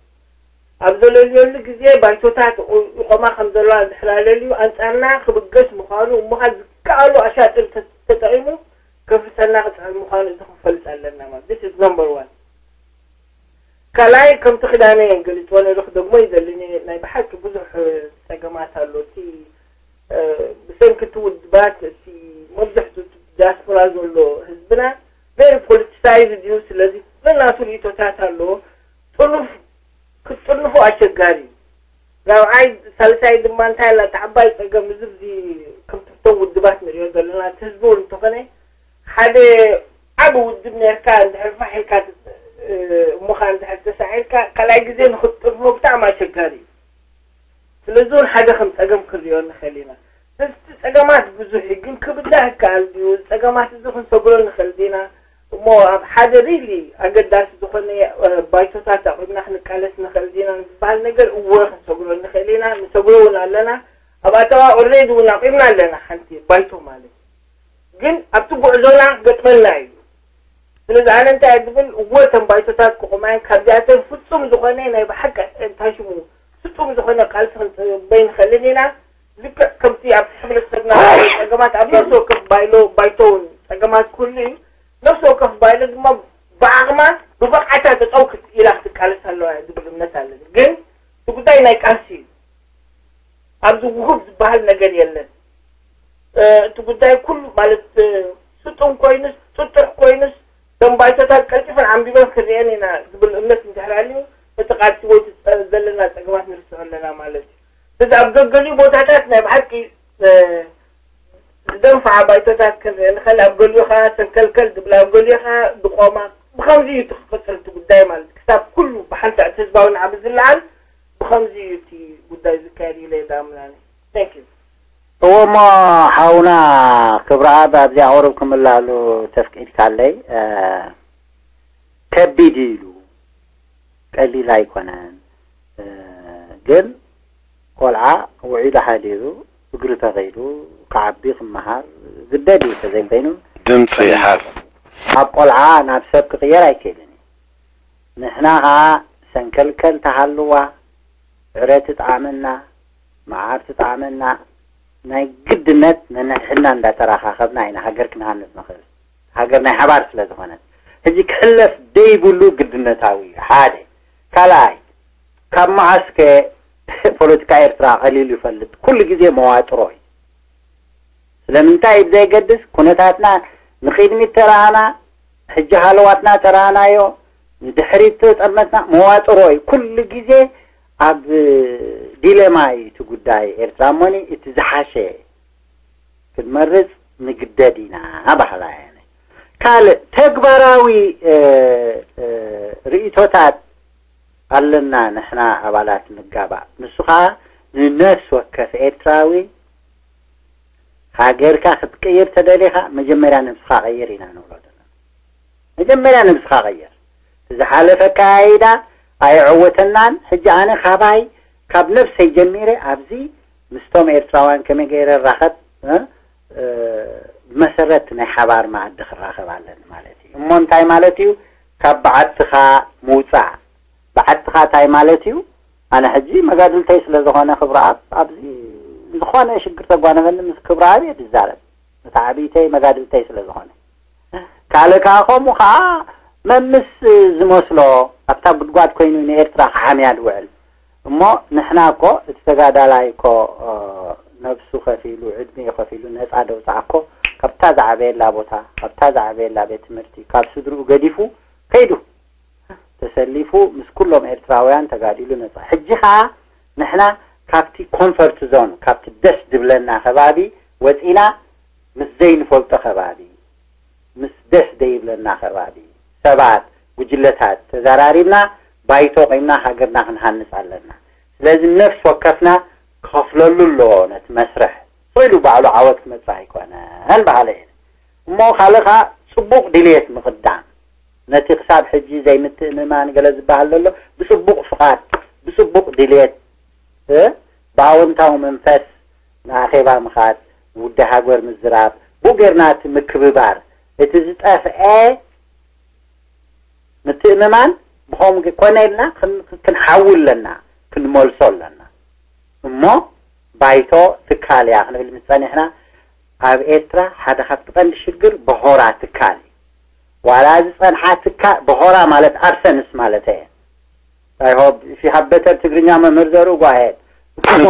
ኣብ ዘለልየሉ ግዜ ባይቶታት ይቆማ ከም ዘለዋ እንድሕር ኣለልዩ ኣንፃርና ክብገስ ምዃኑ እሞ ከዓ ዝከኣሉ ኣሻጥር ተጠቂሙ ከፍርሰና ክፅዕር ምዃኑ እዚ ክንፈልጥ ኣለና ማለት this is number one። ካልኣይ ከምቲ ክዳነ ገሊፅዎ ነይሩ ክደግሞ ይደሊ ናይ ብሓቂ ብዙሕ ፀገማት ኣሎ እቲ ብሰንኪ እቲ ውድባት እቲ መብዝሕቱ ዲያስፖራ ዘሎ ህዝብና very politicized እዩ። ስለዚ ነናቱ ርእቶታት ኣለዎ። ጥኑፍ ክትጥንፎ ኣሸጋሪ እዩ። ራብዓይ ሳልሳይ ድማ እንታይ ኣላ እቲ ዓባይ ፀገም እዚ እዚ ከምቲ እቶም ውድባት ንሪኦ ዘለና እቲ ህዝቢ እውን እንተኾነ ሓደ ዓቢ ውድብ ነርካ እንድሕር ፋሕ ኢልካ እሞኻ እንድሕር ተሳዒርካ ካልኣይ ግዜ ንክትጥንፎ ብጣዕሚ ኣሸጋሪ እዩ። ስለዚ እውን ሓደ ከም ፀገም ክንሪኦ ንኽእል ኢና። ስለዚ እቲ ፀገማት ብዙሕ እዩ፣ ግን ክብዳህ ይከኣል ድዩ? እዚ ፀገማት እዚ ክንሰግሮ ንኽእል ዲና? እሞ ኣብ ሓደ ሪሊ ኣገዳሲ ዝኾነ ባይቶታት ኣቑምና ክንቃለስ ንኽእል ዲና ዝበሃል ነገር እወ ክንሰግሮ ንኽእል ኢና፣ ንሰግሮ እውን ኣለና። ኣብ ኣተዋ ኦልሬዲ እውን ኣቑምና ኣለና ሓንቲ ባይቶ ማለት እዩ። ግን ኣብቲ ጉዕዞና ክገጥመና እዩ። ስለዚ ኣነ እንታይ እየ ዝብል፣ እወ እተን ባይቶታት ክቑማ እየን፣ ካብዚኣተን ፍጹም ዝኾነ ናይ ብሓቂ እንታይ ሽሙ ስጡም ዝኾነ ቃልሲ ክንጽበይ ንኽእልን ኢና። ልክዕ ከምቲ ኣብ ሕብረተሰብና ዘሎ ጸገማት ኣብ ነፍሲ ወከፍ ባይሎ ባይቶ እውን ጸገማት ጠጠው ክት- ኢላ ክትቃለስ ኣለዋ ዝብል እምነት ኣለኒ። ግን እቲ ጉዳይ ናይ ቃልሲ እዩ። ኣብዚ ውሁብ ዝበሃል ነገር የለን። እ፣ እቲ ጉዳይ ኩሉ ማለት፣ እ፣ ስጡም ኮይኑስ ጥጡሕ ኮይኑስ እቶም ባይቶታት ቀልጢፈን ዓንቢበን ክርኤን ኢና ዝብል እምነት እንድሕር ሃልዩ፣ እቲ ቃልሲ ወይ እቲ ጸ- ዘለና ጸገማት ንርስዖ ኣለና ማለት እዩ። ስለዚ ኣብ ገገሊኡ ቦታታት ናይ ብሓቂ፣ እ፣ ዝደንፍዓ ባይቶታት ክንርኢ ንኽእል። ኣብ ገሊኡ ኸዓ ሰንከልከል ዝብል፣ ኣብ ገሊኡ ኸዓ ድቆማ። ብኸምዚ እዩ እቲ ክቕጽል እቲ ጉዳይ ማለት እዩ። ክሳብ ኩሉ ብሓንሳእ እቲ ህዝባዊ ናዕቢ ዝለዓል ብኸምዚ እዩ እቲ ጉዳይ ዝካየድ ኢለ ይኣምን ኣነ። Thank you። እዎ እሞ ሓውና ክብረኣብ ኣብዚኣ ቁሩብ ክምልኣሉ ተፍቂድካለይ። እ፣ ከቢድ እዩ ኢሉ ቀሊል ኣይኮነን። እ፣ ግን ቆልዓ ውዒሉ ሓዲሩ እግሪ ተኺሉ ክዓቢ ክመሃር ግደድ እዩ። ተዘይበይኑ ድምፂ ይሓፍ። ኣብ ቆልዓ ናብ ሰብ ክቕየር ኣይክእልን እዩ። ንሕና ኸዓ ሰንከልከል ተሃልዋ፣ ዕረ ትጥዓመና፣ መዓር ትጥዓመና፣ ናይ ግድነት ነንሕድና እንዳተራኻኸብና ኢና ሃገር ክንሃንፅ ንኽእል። ሃገር ናይ ሓባር ስለ ዝኾነት ሕጂ ክሕለፍ ደይብሉ ግድነታዊ እዩ። ሓደ። ካልኣይ፣ ካብ መዓስከ ፖለቲካ ኤርትራ ቀሊሉ ይፈልጥ? ኩሉ ግዜ መዋጥሮ እዩ። ስለምንታይ እዩ ብዘየገድስ ኩነታትና ንቕድሚት ተራእና፣ ሕጂ ሃለዋትና ተራእናዮ፣ ንድሕሪት ተጠመትና መዋጥሮ እዩ። ኩሉ ግዜ ኣብ ዲለማ እዩ እቲ ጉዳይ ኤርትራ እሞኒ እቲ ዝሓሸ ክንመርጽ ንግደድ ኢና በሃላይ እየ። ካልእ ተግባራዊ እ፣ እ፣ ርእይቶታት ኣለና ንሕና ኣባላት ንጋባእ። ንሱ ኸኣ ንነፍሲ ወከፍ ኤርትራዊ ሃገርካ ክትቅይር ተደሊኻ መጀመርያ ነብስኻ ቀይር ኢና ንብሎ ዘለና። መጀመርያ ነብስኻ ቀይር። እቲ ዝሓለፈ ኣካያይዳ ኣየዐወተናን። ሕጂ ኣነ ካባይ ካብ ነብሰይ ጀሚረ ኣብዚ ምስቶም ኤርትራውያን ከመይ ገይረ ራኸብ እ፣ እ፣ ብመሰረት ናይ ሓባር መኣዲ ክራኸብ ኣለኒ ማለት እዩ። እሞ እንታይ ማለት እዩ? ካብ በዓትኻ ምውፃእ። በዓትኻ እንታይ ማለት እዩ? ኣነ ሕጂ መጋድልተይ ስለ ዝኾነ ክብረኣብ ኣብዚ ዝኾነ ሽግር ተጓነፈኒ ምስ ክብረኣብ እየ ዝዛረብ። እቲ ዓብይተይ መጋድልተይ ስለ ዝኾነ። ካልእ ከዓ ከምኡ ከዓ መምስ ዝመስሎ ኣብታ ጉድጓድ ኮይኑ ንኤርትራ ክሓምያ ዝውዕል። እሞ ንሕና እኮ እቲ ተጋዳላይ እኮ እ፣ ነብሱ ከፊሉ ዕድሚኡ ከፊሉ ነፃ ደውፃ እኮ ካብታ ዝዓበየላ ቦታ ካብታ ዝዓበየላ ቤት ትምህርቲ ካብ ስድርኡ ገዲፉ ከይዱ ተሰሊፉ ምስ ኩሎም ኤርትራውያን ተጋዲሉ ነፃ። ሕጂ ከዓ ንሕና ካብቲ ኮንፈርት ዞን ካብቲ ደስ ዝብለና ከባቢ ወፂና ምስ ዘይንፈልጦ ከባቢ ምስ ደስ ዘይብለና ከባቢ ሰባት ጉጅለታት ተዘራሪብና ባይቶ ቆይምና ሃገርና ክንሃንፅ ኣለና። ስለዚ ነፍሲ ወከፍና ክኸፍለሉ ኣለዎ ነቲ መስርሕ። ስቕ ኢሉ ባዕሉ ዓወት ክመፅእ ኣይኮነን በሃሊ እየ። እሞ ካልእ ከዓ ፅቡቕ ድልየት ምቕዳም ነቲ ክሳብ ሕጂ ዘይምትእምማን ገለ ዝበሃል ዘሎ ብፅቡቕ ፍቓድ ብፅቡቕ ድልየት እ፣ ብኣወንታዊ መንፈስ ንኣኼባ ምኻድ፣ ንውዲ ሃገር ምዝራብ፣ ብኡ ጌርና እቲ ምክብባር፣ እቲ ዝጠፍአ ምትእምማን ብኸምኡ ኮነ ኢልና ክን- ክንሓዊ ኣለና፣ ክንመልሶ ኣለና። እሞ ባይቶ ትካል እያ ክንብል ምስ ጸኒሕና፣ ኣብ ኤርትራ ሓደ ካብቲ ቀንዲ ሽግር በሆራ ትካል እዩ። ዋላ ዝጸንሓ ትካል በሆራ ማለት ኣብሰንስ ማለት እየ። I hope if you have better ትግርኛ መምህር ዘርኡ go ahead።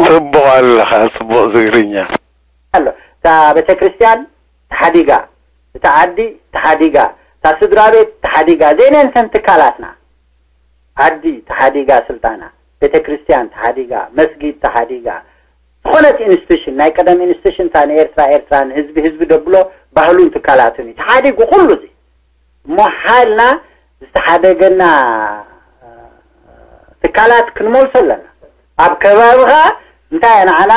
ጽቡቕ ኣለኻ፣ ጽቡቕ ትግርኛ። ኣሎ እታ ቤተክርስትያን ተሓዲጋ፣ እታ ዓዲ ተሓዲጋ፣ እታ ስድራ ቤት ተሓዲጋ፣ ዘይነንተን ትካላትና ዓዲ ተሓዲጋ፣ ስልጣና ቤተክርስትያን ተሓዲጋ፣ መስጊድ ተሓዲጋ፣ ዝኾነት ኢንስቲቱሽን ናይ ቀደም ኢንስቲቱሽን እታ ንኤርትራ ኤርትራ ንህዝቢ ህዝቢ ደብሎ ባህሉን ትካላቱን እዩ ተሓዲጉ ኩሉ እዚ እሞ ሓልና ዝተሓደገና ትካላት ክንመልሶ ኣለና። ኣብ ከባቢ ኸዓ እንታይ ንዓና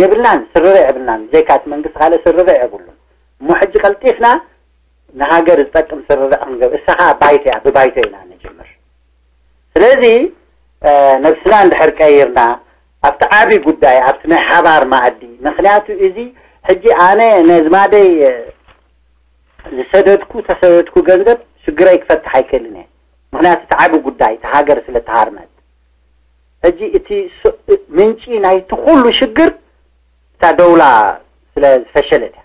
የብልናን፣ ስርርዕ የብልናን። ብዘይካ እቲ መንግስቲ ካልእ ስርርዕ የብሉን። እሞ ሕጂ ቀልጢፍና ንሃገር ዝጠቅም ስርርዕ ክንገብር፣ እሳ ኸዓ ባይቶ እያ፣ ብባይቶ ኢና ንጅምር። ስለዚ ነብስና እንድሕር ቀይርና ኣብቲ ዓቢ ጉዳይ ኣብቲ ናይ ሓባር መኣዲ፣ ምኽንያቱ እዚ ሕጂ ኣነ ነዝማደይ ዝሰደድኩ ተሰደድኩ ገንዘብ ሽግረይ ክፈትሕ ኣይክእልን እየ። ምኽንያቱ እቲ ዓቢ ጉዳይ እቲ ሃገር ስለ ተሃርመት። ሕጂ እቲ ስ- ምንጪ ናይቲ ኩሉ ሽግር እታ ደውላ ስለ ዝፈሸለት እያ።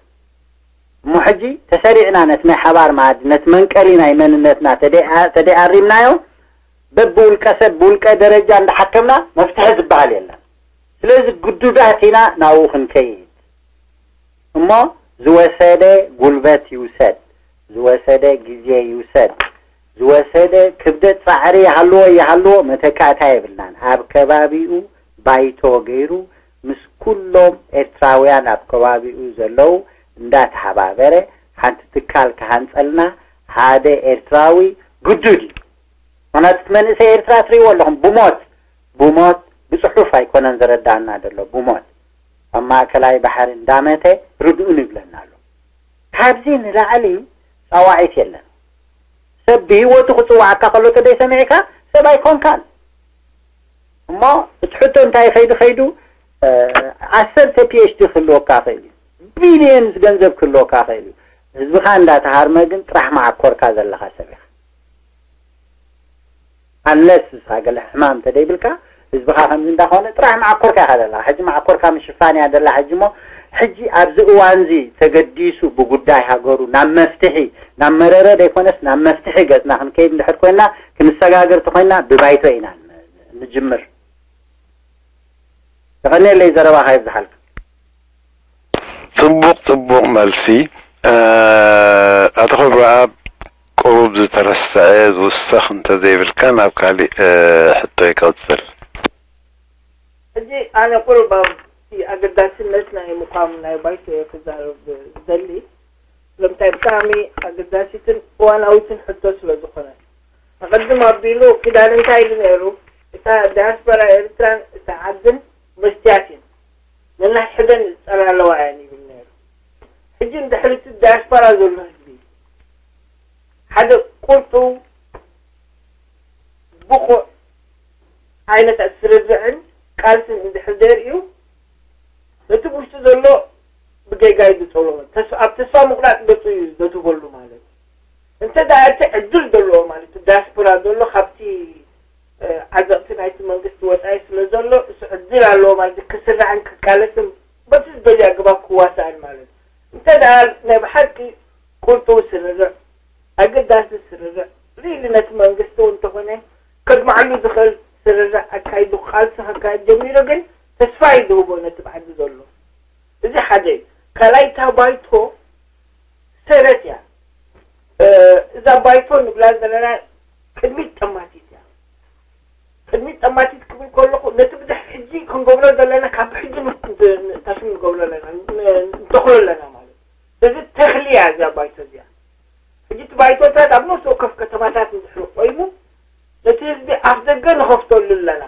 እሞ ሕጂ ተሰሪዕና ነቲ ናይ ሓባር መኣዲ ነቲ መንቀሊ ናይ መንነትና ተደኣ- ተደኣሪምናዮ በብውልቀ ሰብ ብውልቀ ደረጃ እንዳሓከምና መፍትሒ ዝበሃል የለን። ስለዚ ግዱዳት ኢና ናብኡ ክንከይድ። እሞ ዝወሰደ ጉልበት ይውሰድ፣ ዝወሰደ ግዜ ይውሰድ፣ ዝወሰደ ክብደት ጻዕሪ ይሃልዎ ይሃልዎ መተካእታ የብልናን። ኣብ ከባቢኡ ባይቶ ገይሩ ምስ ኩሎም ኤርትራውያን ኣብ ከባቢኡ ዘለዉ እንዳተሓባበረ ሓንቲ ትካል ክሃንጸልና ሓደ ኤርትራዊ ግዱድ እዩ። ምኽንያቱ እቲ መንእሰይ ኤርትራ ትርእይዎ ኣለኹም ብሞት ብሞት ብጽሑፍ ኣይኮነን ዝረዳና ዘሎ ብሞት ኣብ ማእከላይ ባሕሪ እንዳመተ ርድኡን ይብለና ኣሎ። ካብዚ ንላዕሊ ጻዋዒት የለን። ሰብ ብህይወቱ ክጽዋዓካ ከሎ ተደይ ሰሚዕካ ሰብ ኣይኮንካን። እሞ እቲ ሕቶ እንታይ ከይዱ ከይዱ ዓሰርተ ፒኤችዲ ክህልወካ ክእል እዩ፣ ቢልየንስ ገንዘብ ክህልወካ ክእል እዩ። ህዝብኻ እንዳተሃርመ ግን ጥራሕ መዓኮርካ ዘለኻ ሰብ ኢኻ። ኣንለስ ንስኻ ገለ ሕማም እንተደይብልካ ህዝብኻ ከምዚ እንዳኾነ ጥራሕ መዓኮርካ ኢኻ ዘለኻ። ሕጂ መዓኮርካ ምሽፋን እያ ደላ ሕጂ እሞ ሕጂ ኣብዚ እዋንዚ ተገዲሱ ብጉዳይ ሃገሩ ናብ መፍትሒ ናብ መረረ ደይኮነስ ናብ መፍትሒ ገጽና ክንከይድ እንድሕር ኮይና ክንሰጋገር ተኮይና ብባይቶ ኢና ንጅምር። ተቐንየለይ ዘረባኻ ይብዝሓልካ። ጽቡቕ ጽቡቕ መልሲ ኣቶ ክብረኣብ። ቁሩብ ዝተረስዐ ዝውሰኽ እንተዘይብልካ ናብ ካሊእ ሕቶ ይቀጽል። ሕጂ ኣነ ቁሩብ ኣብቲ ኣገዳስነት ናይ ምቋም ናይ ባይቶ እየ ክዛረብ ዝደሊ። ስለምንታይ ብጣዕሚ ኣገዳሲትን እዋናዊትን ሕቶ ስለ ዝኾነ። ኣቐድም ኣቢሉ ኪዳን እንታይ ኢሉ ነይሩ? እታ ዳያስፖራ ኤርትራን እታ ዓድን መስትያት እየን። ነናሕሕደን ዝጸላለዋ እየን ይብል ነይሩ። ሕጂ እንድሕሪ እቲ ዳያስፖራ ዘሎ ህዝቢ ሓደ ቁርጡ ብቑዕ ዓይነት ኣስርርዕን ቃልስን እንድሕር ዘርእዩ ነቲ ብውሽጡ ዘሎ ብጌጋ እዩ ዝጸልዎ። ተስ- ኣብ ተስፋ ምቑራጽ ገጹ እዩ ዘትበሉ ማለት እዩ። እንተ ደኣ እቲ ዕድል ዘለዎ ማለት እዩ ዳያስፖራ ዘሎ ካብቲ ዓዘቕቲ ናይቲ መንግስቲ ወጻኢ ስለ ዘሎ እሱ ዕድል ኣለዎ ማለት ክስራዕን ክቃለስን በቲ ዝደልዮ ኣገባብ ክዋሳእን ማለት እዩ። እንተ ደኣ ናይ ብሓቂ ቁርጡ ስርርዕ ኣገዳሲ ስርርዕ ሪሊ ነቲ መንግስቲ እውን እንተኾነ ከድምዓሉ ዝኽእል ስርርዕ ኣካይዱ ቃልሲ ከካየድ ጀሚሩ ግን ተስፋ እዩ ዝህቦ ነቲ ብዓዲ ዘሎ። እዚ ሓደ እዩ። ካልኣይ እታ ባይቶ ሰረት እያ። እዛ ባይቶ ንብላ ዘለና ቅድሚት ጠማቲት እያ። ቅድሚት ጠማቲት ክብል ከለኹ ነቲ ብድሕሪ ሕጂ ክንገብሮ ዘለና ካብ ሕጂ ንታሽም ንገብሮ ኣለና ንተኽሎ ኣለና ማለት እዚ ተኽሊ እያ እዚኣ ባይቶ እዚኣ። ሕጂ እቲ ባይቶታት ኣብ ነፍሲ ወከፍ ከተማታት እንድሕሪ ቆይሙ ነቲ ህዝቢ ኣፍ ደገ ንኸፍተሉ ኣለና።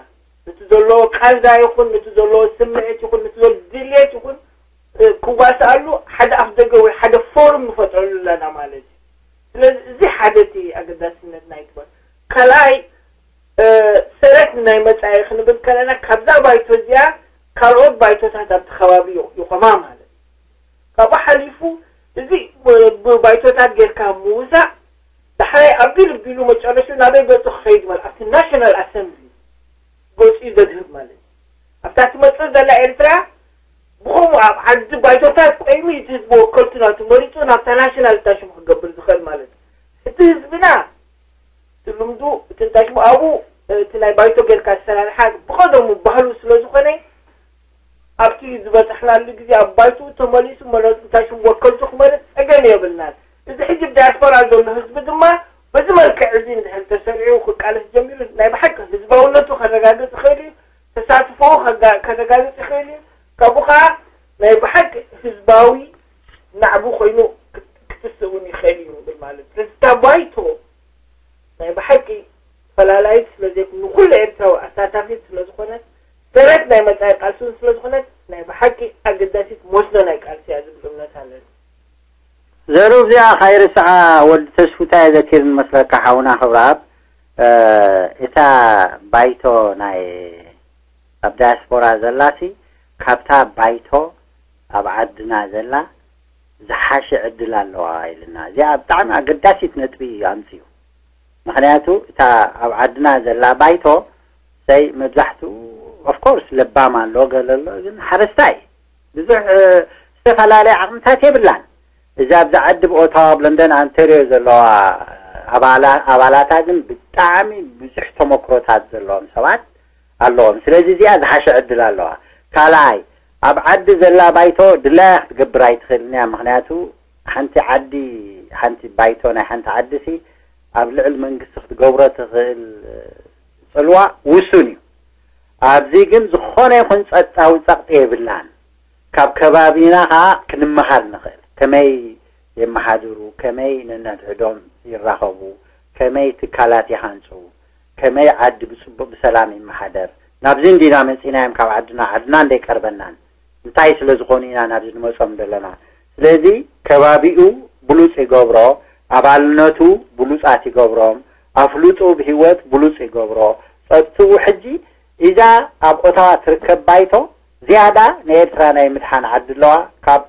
ነቲ ዘለዎ ቃንዛ ይኹን ነቲ ዘለዎ ስምዒት ይኹን ነቲ ዘሎ ድልየት ይኹን ክዋስኣሉ ሓደ ኣፍ ደገ ወይ ሓደ ፎርም ንፈጥረሉ ኣለና ማለት እዩ። ስለዚ እዚ ሓደ እቲ ኣገዳስነት ናይ ትበል ካልኣይ ሰረት ናይ መፃኢ ክንብል ከለና ካብዛ ባይቶ እዚኣ ካልኦት ባይቶታት ኣብቲ ከባቢ ይቆማ ማለት እዩ። ካብኡ ሓሊፉ እዚ ብባይቶታት ጌርካ ምውሳእ ዳሕራይ ኣቢሉ ቢሉ መጨረሹ ናበይ ገፁ ክኸይድ ማለት ኣብቲ ናሽናል ኣሰምብሊ ገፁ እዩ ዘድህብ ማለት እዩ። ኣብታ ትመፅእ ዘላ ኤርትራ ብኸምኡ ኣብ ዓዲ ባይቶታት ቆይሙ እዩ እቲ ህዝቢ ወከልቱ ናቱ መሪፁ ናብታ ናሽናል እታ ሽሙ ክገብር ዝኽእል ማለት እዩ። እቲ ህዝብና እቲ ልምዱ እቲ እንታይ ሽሙ ኣብኡ እቲ ናይ ባይቶ ጌርካ ዝሰራርሓ ብቐደሙ ባህሉ ስለ ዝኾነ ኣብቲ ዝበፃሕናሉ ግዜ ኣብ ባይትኡ ተመሊሱ መረፁ እንታይ ሽሙ ወከልቱ ክመርፅ ፀገም የብልናን። እዚ ሕጂ ብዳያስፖራ ዘሎ ህዝቢ ድማ በዚ መልክዕ እዚ እንድሕር ተሰሪዑ ክቃለስ ጀሚሩ ናይ ብሓቂ ህዝባውነቱ ከረጋግፅ ይኽእል እዩ። ተሳትፎኡ ከረጋግፅ ይኽእል እዩ። ካብኡ ከዓ ናይ ብሓቂ ህዝባዊ ናዕቢ ኮይኑ ክትስእ እውን ይኽእል እዩ ንብል ማለት እዩ። ስለዚ እታ ባይቶ ናይ ብሓቂ ፈላላይት ስለዘይኮነ ንኩሉ ኤርትራዊ ኣሳታፊት ስለዝኾነት ሰረት ናይ መፃኢ ቃልሲ እውን ስለዝኾነት ናይ ብሓቂ ኣገዳሲት መስኖ ናይ ቃልሲ እያ ዝብል እምነት ኣለኒ። ዘሩ እዚኣ ካይርስዓ ወዲ ተስፉ እንታይ ዘኪር መስለካ ሓውና ክብረኣብ እታ ባይቶ ናይ ኣብ ዳያስፖራ ዘላሲ ካብታ ባይቶ ኣብ ዓድና ዘላ ዝሓሸ ዕድል ኣለዋ ኢልና እዚኣ ብጣዕሚ ኣገዳሲት ነጥቢ ኣምፅኡ። ምክንያቱ እታ ኣብ ዓድና ዘላ ባይቶ ሰይ መብዛሕትኡ ኦፍኮርስ ለባም ኣሎ ገለ ኣሎ ግን ሓረስታይ ብዙሕ ዝተፈላለየ ዓቕምታት የብላን። እዚ ኣብዚ ዓዲ ብኦታዋ ኣብ ለንደን ኣንተርዮ ዘለዋ ኣባላታ ግን ብጣዕሚ ብዙሕ ተመክሮታት ዘለዎም ሰባት ኣለዎም። ስለዚ እዚኣ ዝሓሸ ዕድል ኣለዋ። ካልኣይ፣ ኣብ ዓዲ ዘላ ባይቶ ድላያ ክትገብር ኣይትኽእልን እያ። ምኽንያቱ ሓንቲ ዓዲ፣ ሓንቲ ባይቶ ናይ ሓንቲ ዓዲ ሲ ኣብ ልዕል መንግስቲ ክትገብሮ ትኽእል ጽልዋ ውሱን እዩ። ኣብዚ ግን ዝኾነ ይኹን ጸጥታዊ ጸቕጢ የብልናን። ካብ ከባቢና ኸዓ ክንመሃር ንኽእል። ከመይ የመሓድሩ፣ ከመይ ነነድሕዶም ይራኸቡ፣ ከመይ ትካላት ይሃንጹ፣ ከመይ ዓዲ ብጽቡቕ ብሰላም ይመሓደር። ናብዚ እንዲና መጺናዮም ካብ ዓድና፣ ዓድና እንደይቀርበናን። እንታይ ስለ ዝኾኑ ኢና ናብዚ ንመጾም ዘለና። ስለዚ ከባቢኡ ብሉጽ ይገብሮ፣ ኣባልነቱ ብሉጻት ይገብሮም፣ ኣፍልጡ ብህይወት ብሉጽ ይገብሮ። ጸጥትኡ ሕጂ እዛ ኣብ ኦታዋ ትርከብ ባይቶ ዝያዳ ንኤርትራ ናይ ምድሓን ዓዲ ኣለዋ ካብ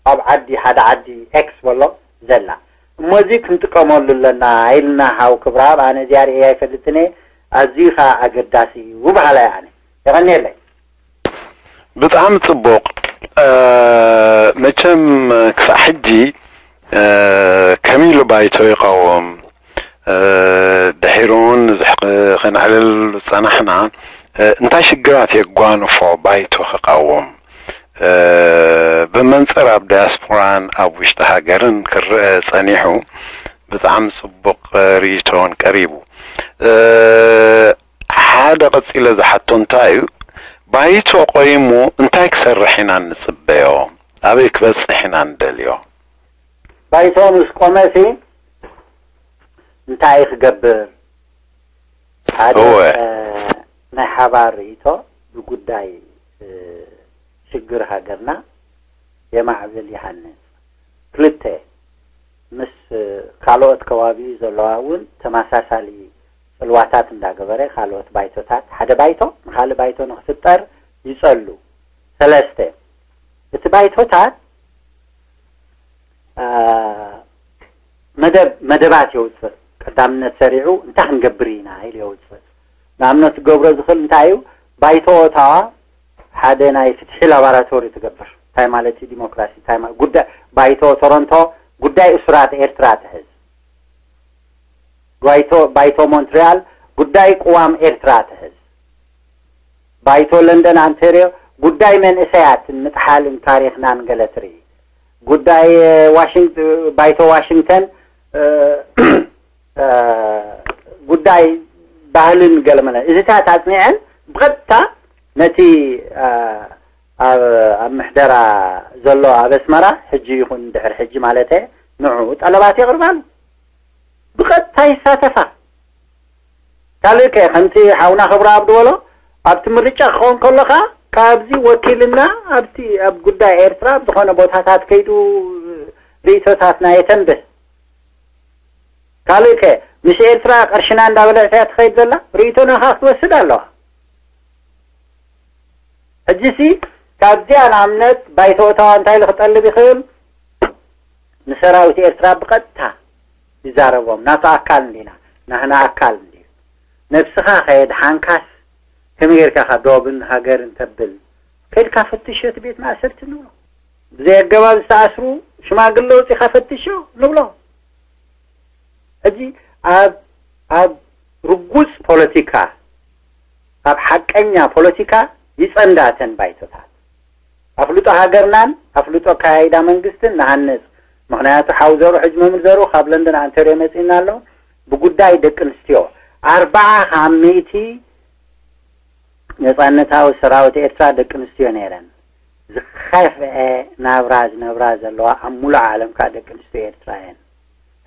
ኣብ ዓዲ ሓደ ዓዲ ኤክስ በሎ ዘላ። እሞ እዚ ክንጥቀመሉ ኣለና ኢልና ሓው ክብረኣብ፣ ኣነ እዚኣ ርእየ ኣይፈልጥን እየ። ኣዝዩ ኸኣ ኣገዳሲ እዩ በሃላይ ኣነ። የቐንየለይ። ብጣዕሚ ጽቡቕ። መቸም ክሳዕ ሕጂ ከም ኢሉ ባይቶ ይቐውም፣ ድሒሩ እውን ከነዕልል ዝጸናሕና እንታይ ሽግራት የጓንፎ ባይቶ ክቐውም? ብመንጽር ኣብ ዳያስፖራን ኣብ ውሽጢ ሃገርን ክረአ ጸኒሑ ብጣዕሚ ጽቡቕ ርእይቶን ቀሪቡ። ሓደ ቀጺለ ዝሓቶ እንታይ እዩ፣ ባይቶ ቆይሙ እንታይ ክሰርሕ ኢና እንጽበዮ? ኣበይ ክበጽሕ ኢና እንደልዮ? ባይቶ ምስ ቆመሲ እንታይ ክገብር? ሓደ እወ። ናይ ሓባር ርእይቶ ብጉዳይ ሽግር ሃገርና የማዕብል ይሃንጽ። ክልተ ምስ ካልኦት ከባቢኡ ዘለዋ እውን ተመሳሳሊ ጽልዋታት እንዳገበረ ካልኦት ባይቶታት ሓደ ባይቶ ንኻልእ ባይቶ ንክፍጠር ይጸሉ። ሰለስተ እቲ ባይቶታት መደብ መደባት የውፅእ። ቀዳምነት ሰሪዑ እንታይ ክንገብር ኢና ኢሉ የውፅእ። ንኣብነት ክገብሮ ዝኽእል እንታይ እዩ? ባይቶ ኦታዋ ሓደ ናይ ፍትሒ ላባራቶሪ ትገብር። እንታይ ማለት እዩ ዲሞክራሲ? እንታይ ማለት ጉዳይ ባይቶ ቶሮንቶ ጉዳይ እሱራት ኤርትራ ትሕዝ። ባይቶ ባይቶ ሞንትሪያል ጉዳይ ቅዋም ኤርትራ ትሕዝ። ባይቶ ለንደን ኣንቴርዮ ጉዳይ መንእሰያትን ምጥሓልን ታሪኽናን ገለ ትርኢ። ጉዳይ ዋሽንግ ባይቶ ዋሽንግተን ጉዳይ ባህልን ገለመለ እዚታት ኣጽኒዐን ብቐጥታ ነቲ ኣብ ኣብ ምሕደራ ዘሎ ኣብ ኣስመራ ሕጂ ይኹን ድሕሪ ሕጂ ማለት ንዑ ጠለባት የቕርባሉ። ብቐጥታ ይሳተፋ። ካልእ ከ ከምቲ ሓውና ክብረኣብ ዝበሎ ኣብቲ ምርጫ ክኸውን ከሎ ከኣ ካብዚ ወኪልና ኣብቲ ኣብ ጉዳይ ኤርትራ ኣብ ዝኾነ ቦታታት ከይዱ ርእይቶታትና የተንብህ። ካልእ ከ ምስ ኤርትራ ቅርሽና እንዳበለዐት እያ ትኸይድ ዘላ። ርእይቶና ከኣ ክትወስድ ኣለዋ። ሕጂሲ ካብዚኣ ንኣብነት ባይቶ ኦታዋ እንታይ ኢሉ ክጠልብ ይኽእል? ንሰራዊት ኤርትራ ብቐጥታ ይዛረቦም። ናቱ ኣካል እንዲና፣ ናህና ኣካል እንዲ። ነብስኻ ከየድሓንካስ ከመይ ጌርካ ኢኻ ዶብን ሃገርን ተብል? ከድካ ፈትሾ እቲ ቤት ማእሰርቲ ንብሎ። ብዘይ ኣገባብ ዝተኣስሩ ሽማግለ ወጺኻ ፈትሾ ንብሎ። ሕጂ ኣብ ኣብ ርጉጽ ፖለቲካ ኣብ ሓቀኛ ፖለቲካ ይጸንዳ እተን ባይቶታት። ኣፍልጦ ሃገርናን ኣፍልጦ ኣካያይዳ መንግስትን ንሃንጽ። ምኽንያቱ ሓው ዘሩ ሕጂ መምህር ዘሩ ካብ ለንደን ኣንተርዮ መጺእና ኣሎ። ብጉዳይ ደቂ ኣንስትዮ ኣርባዓ ካብ ሚእቲ ነጻነታዊ ሰራዊት ኤርትራ ደቂ ኣንስትዮ ነይረን። ዝኸፍአ ናብራ ዝነብራ ዘለዋ ኣብ ሙሉእ ዓለም ከኣ ደቂ ኣንስትዮ ኤርትራ እየን።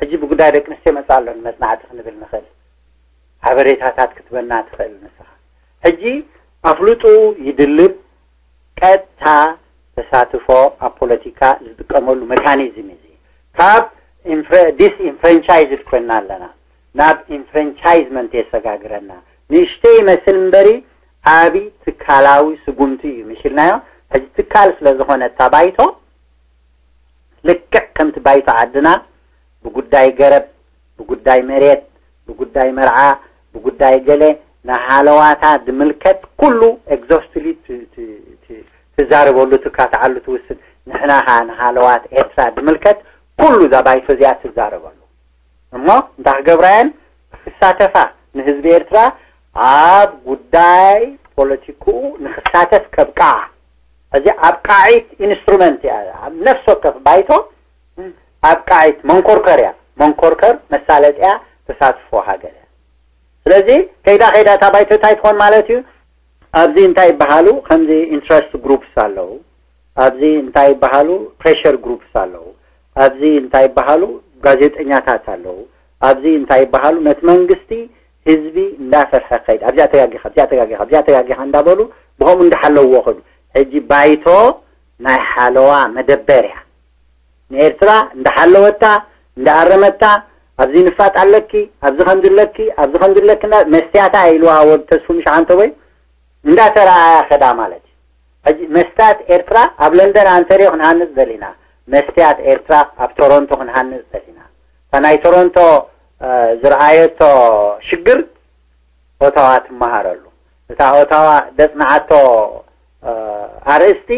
ሕጂ ብጉዳይ ደቂ ኣንስትዮ መጻ ኣሎ ንመጽናዕቲ ክንብል ንኽእል። ሓበሬታታት ክትበና ትኽእል ንስኻ። ሕጂ ኣፍልጡ ይድልብ ቀጥታ ተሳትፎ ኣብ ፖለቲካ ዝጥቀመሉ መካኒዝም እዚ ካብ disenfranchised ኮይና ኣለና ናብ enfranchisement የሰጋግረና። ንእሽተይ ይመስል እምበሪ ዓቢ ትካላዊ ስጉምቲ እዩ ምሽልናዮ። ሕጂ ትካል ስለ ዝኾነ እታ ባይቶ ልክዕ ከምቲ ባይቶ ዓድና ብጉዳይ ገረብ፣ ብጉዳይ መሬት፣ ብጉዳይ መርዓ፣ ብጉዳይ ገለ ንሃለዋታ ድምልከት ኩሉ exhaustedly ትዛረበሉ፣ ትካትዓሉ፣ ትውስን። ንሕና ኸዓ ንሃለዋት ኤርትራ ድምልከት ኩሉ እዛ ባይቶ እዚኣ ትዛረበሉ። እሞ እንታይ ክገብራ እየን? ክሳተፋ፣ ንህዝቢ ኤርትራ ኣብ ጉዳይ ፖለቲክኡ ንክሳተፍ ከብቃዓ። እዚ ኣብቃዒት ኢንስትሩመንት እያ። ኣብ ነፍሲ ወከፍ ባይቶ ኣብቃዒት መንኮርከር እያ። መንኮርከር መሳለጥያ ተሳትፎ ሃገር እያ። ስለዚ ከይዳ ከይዳ እታ ባይቶ እንታይ ትኾን ማለት እዩ? ኣብዚ እንታይ ይበሃሉ? ከምዚ ኢንትረስት ግሩፕስ ኣለዉ። ኣብዚ እንታይ ይበሃሉ? ፕሬሸር ግሩፕስ ኣለዉ። ኣብዚ እንታይ ይበሃሉ? ጋዜጠኛታት ኣለዉ። ኣብዚ እንታይ ይበሃሉ? ነቲ መንግስቲ ህዝቢ እንዳፈርሐ ከይድ ኣብዚኣ ተጋጊኻ ኣብዚኣ ተጋጊኻ ኣብዚኣ ተጋጊኻ እንዳበሉ ብኸምኡ እንዳሓለውዎ ኸዱ። ሕጂ ባይቶ ናይ ሓለዋ መደበር እያ። ንኤርትራ እንዳሓለወታ እንዳኣረመታ፣ ኣብዚ ንፋጥ ኣለኪ፣ ኣብዚ ከምዚ ኣለኪ፣ ኣብዚ ከምዚ ኣለኪ እንዳ መስትያታ ኢልዋ ወድ ተስፉ ምሽ ዓንተቦይ እንዳተረኣያ ከዳ ማለት እዩ። ሕጂ መስትያት ኤርትራ ኣብ ለንደን ኣንተርዮ ክንሃንጽ ደሊና፣ መስትያት ኤርትራ ኣብ ቶሮንቶ ክንሃንጽ ደሊና። እታ ናይ ቶሮንቶ ዝረኣየቶ ሽግር ኦታዋ ትመሃረሉ። እታ ኦታዋ ደጽንዓቶ ኣርእስቲ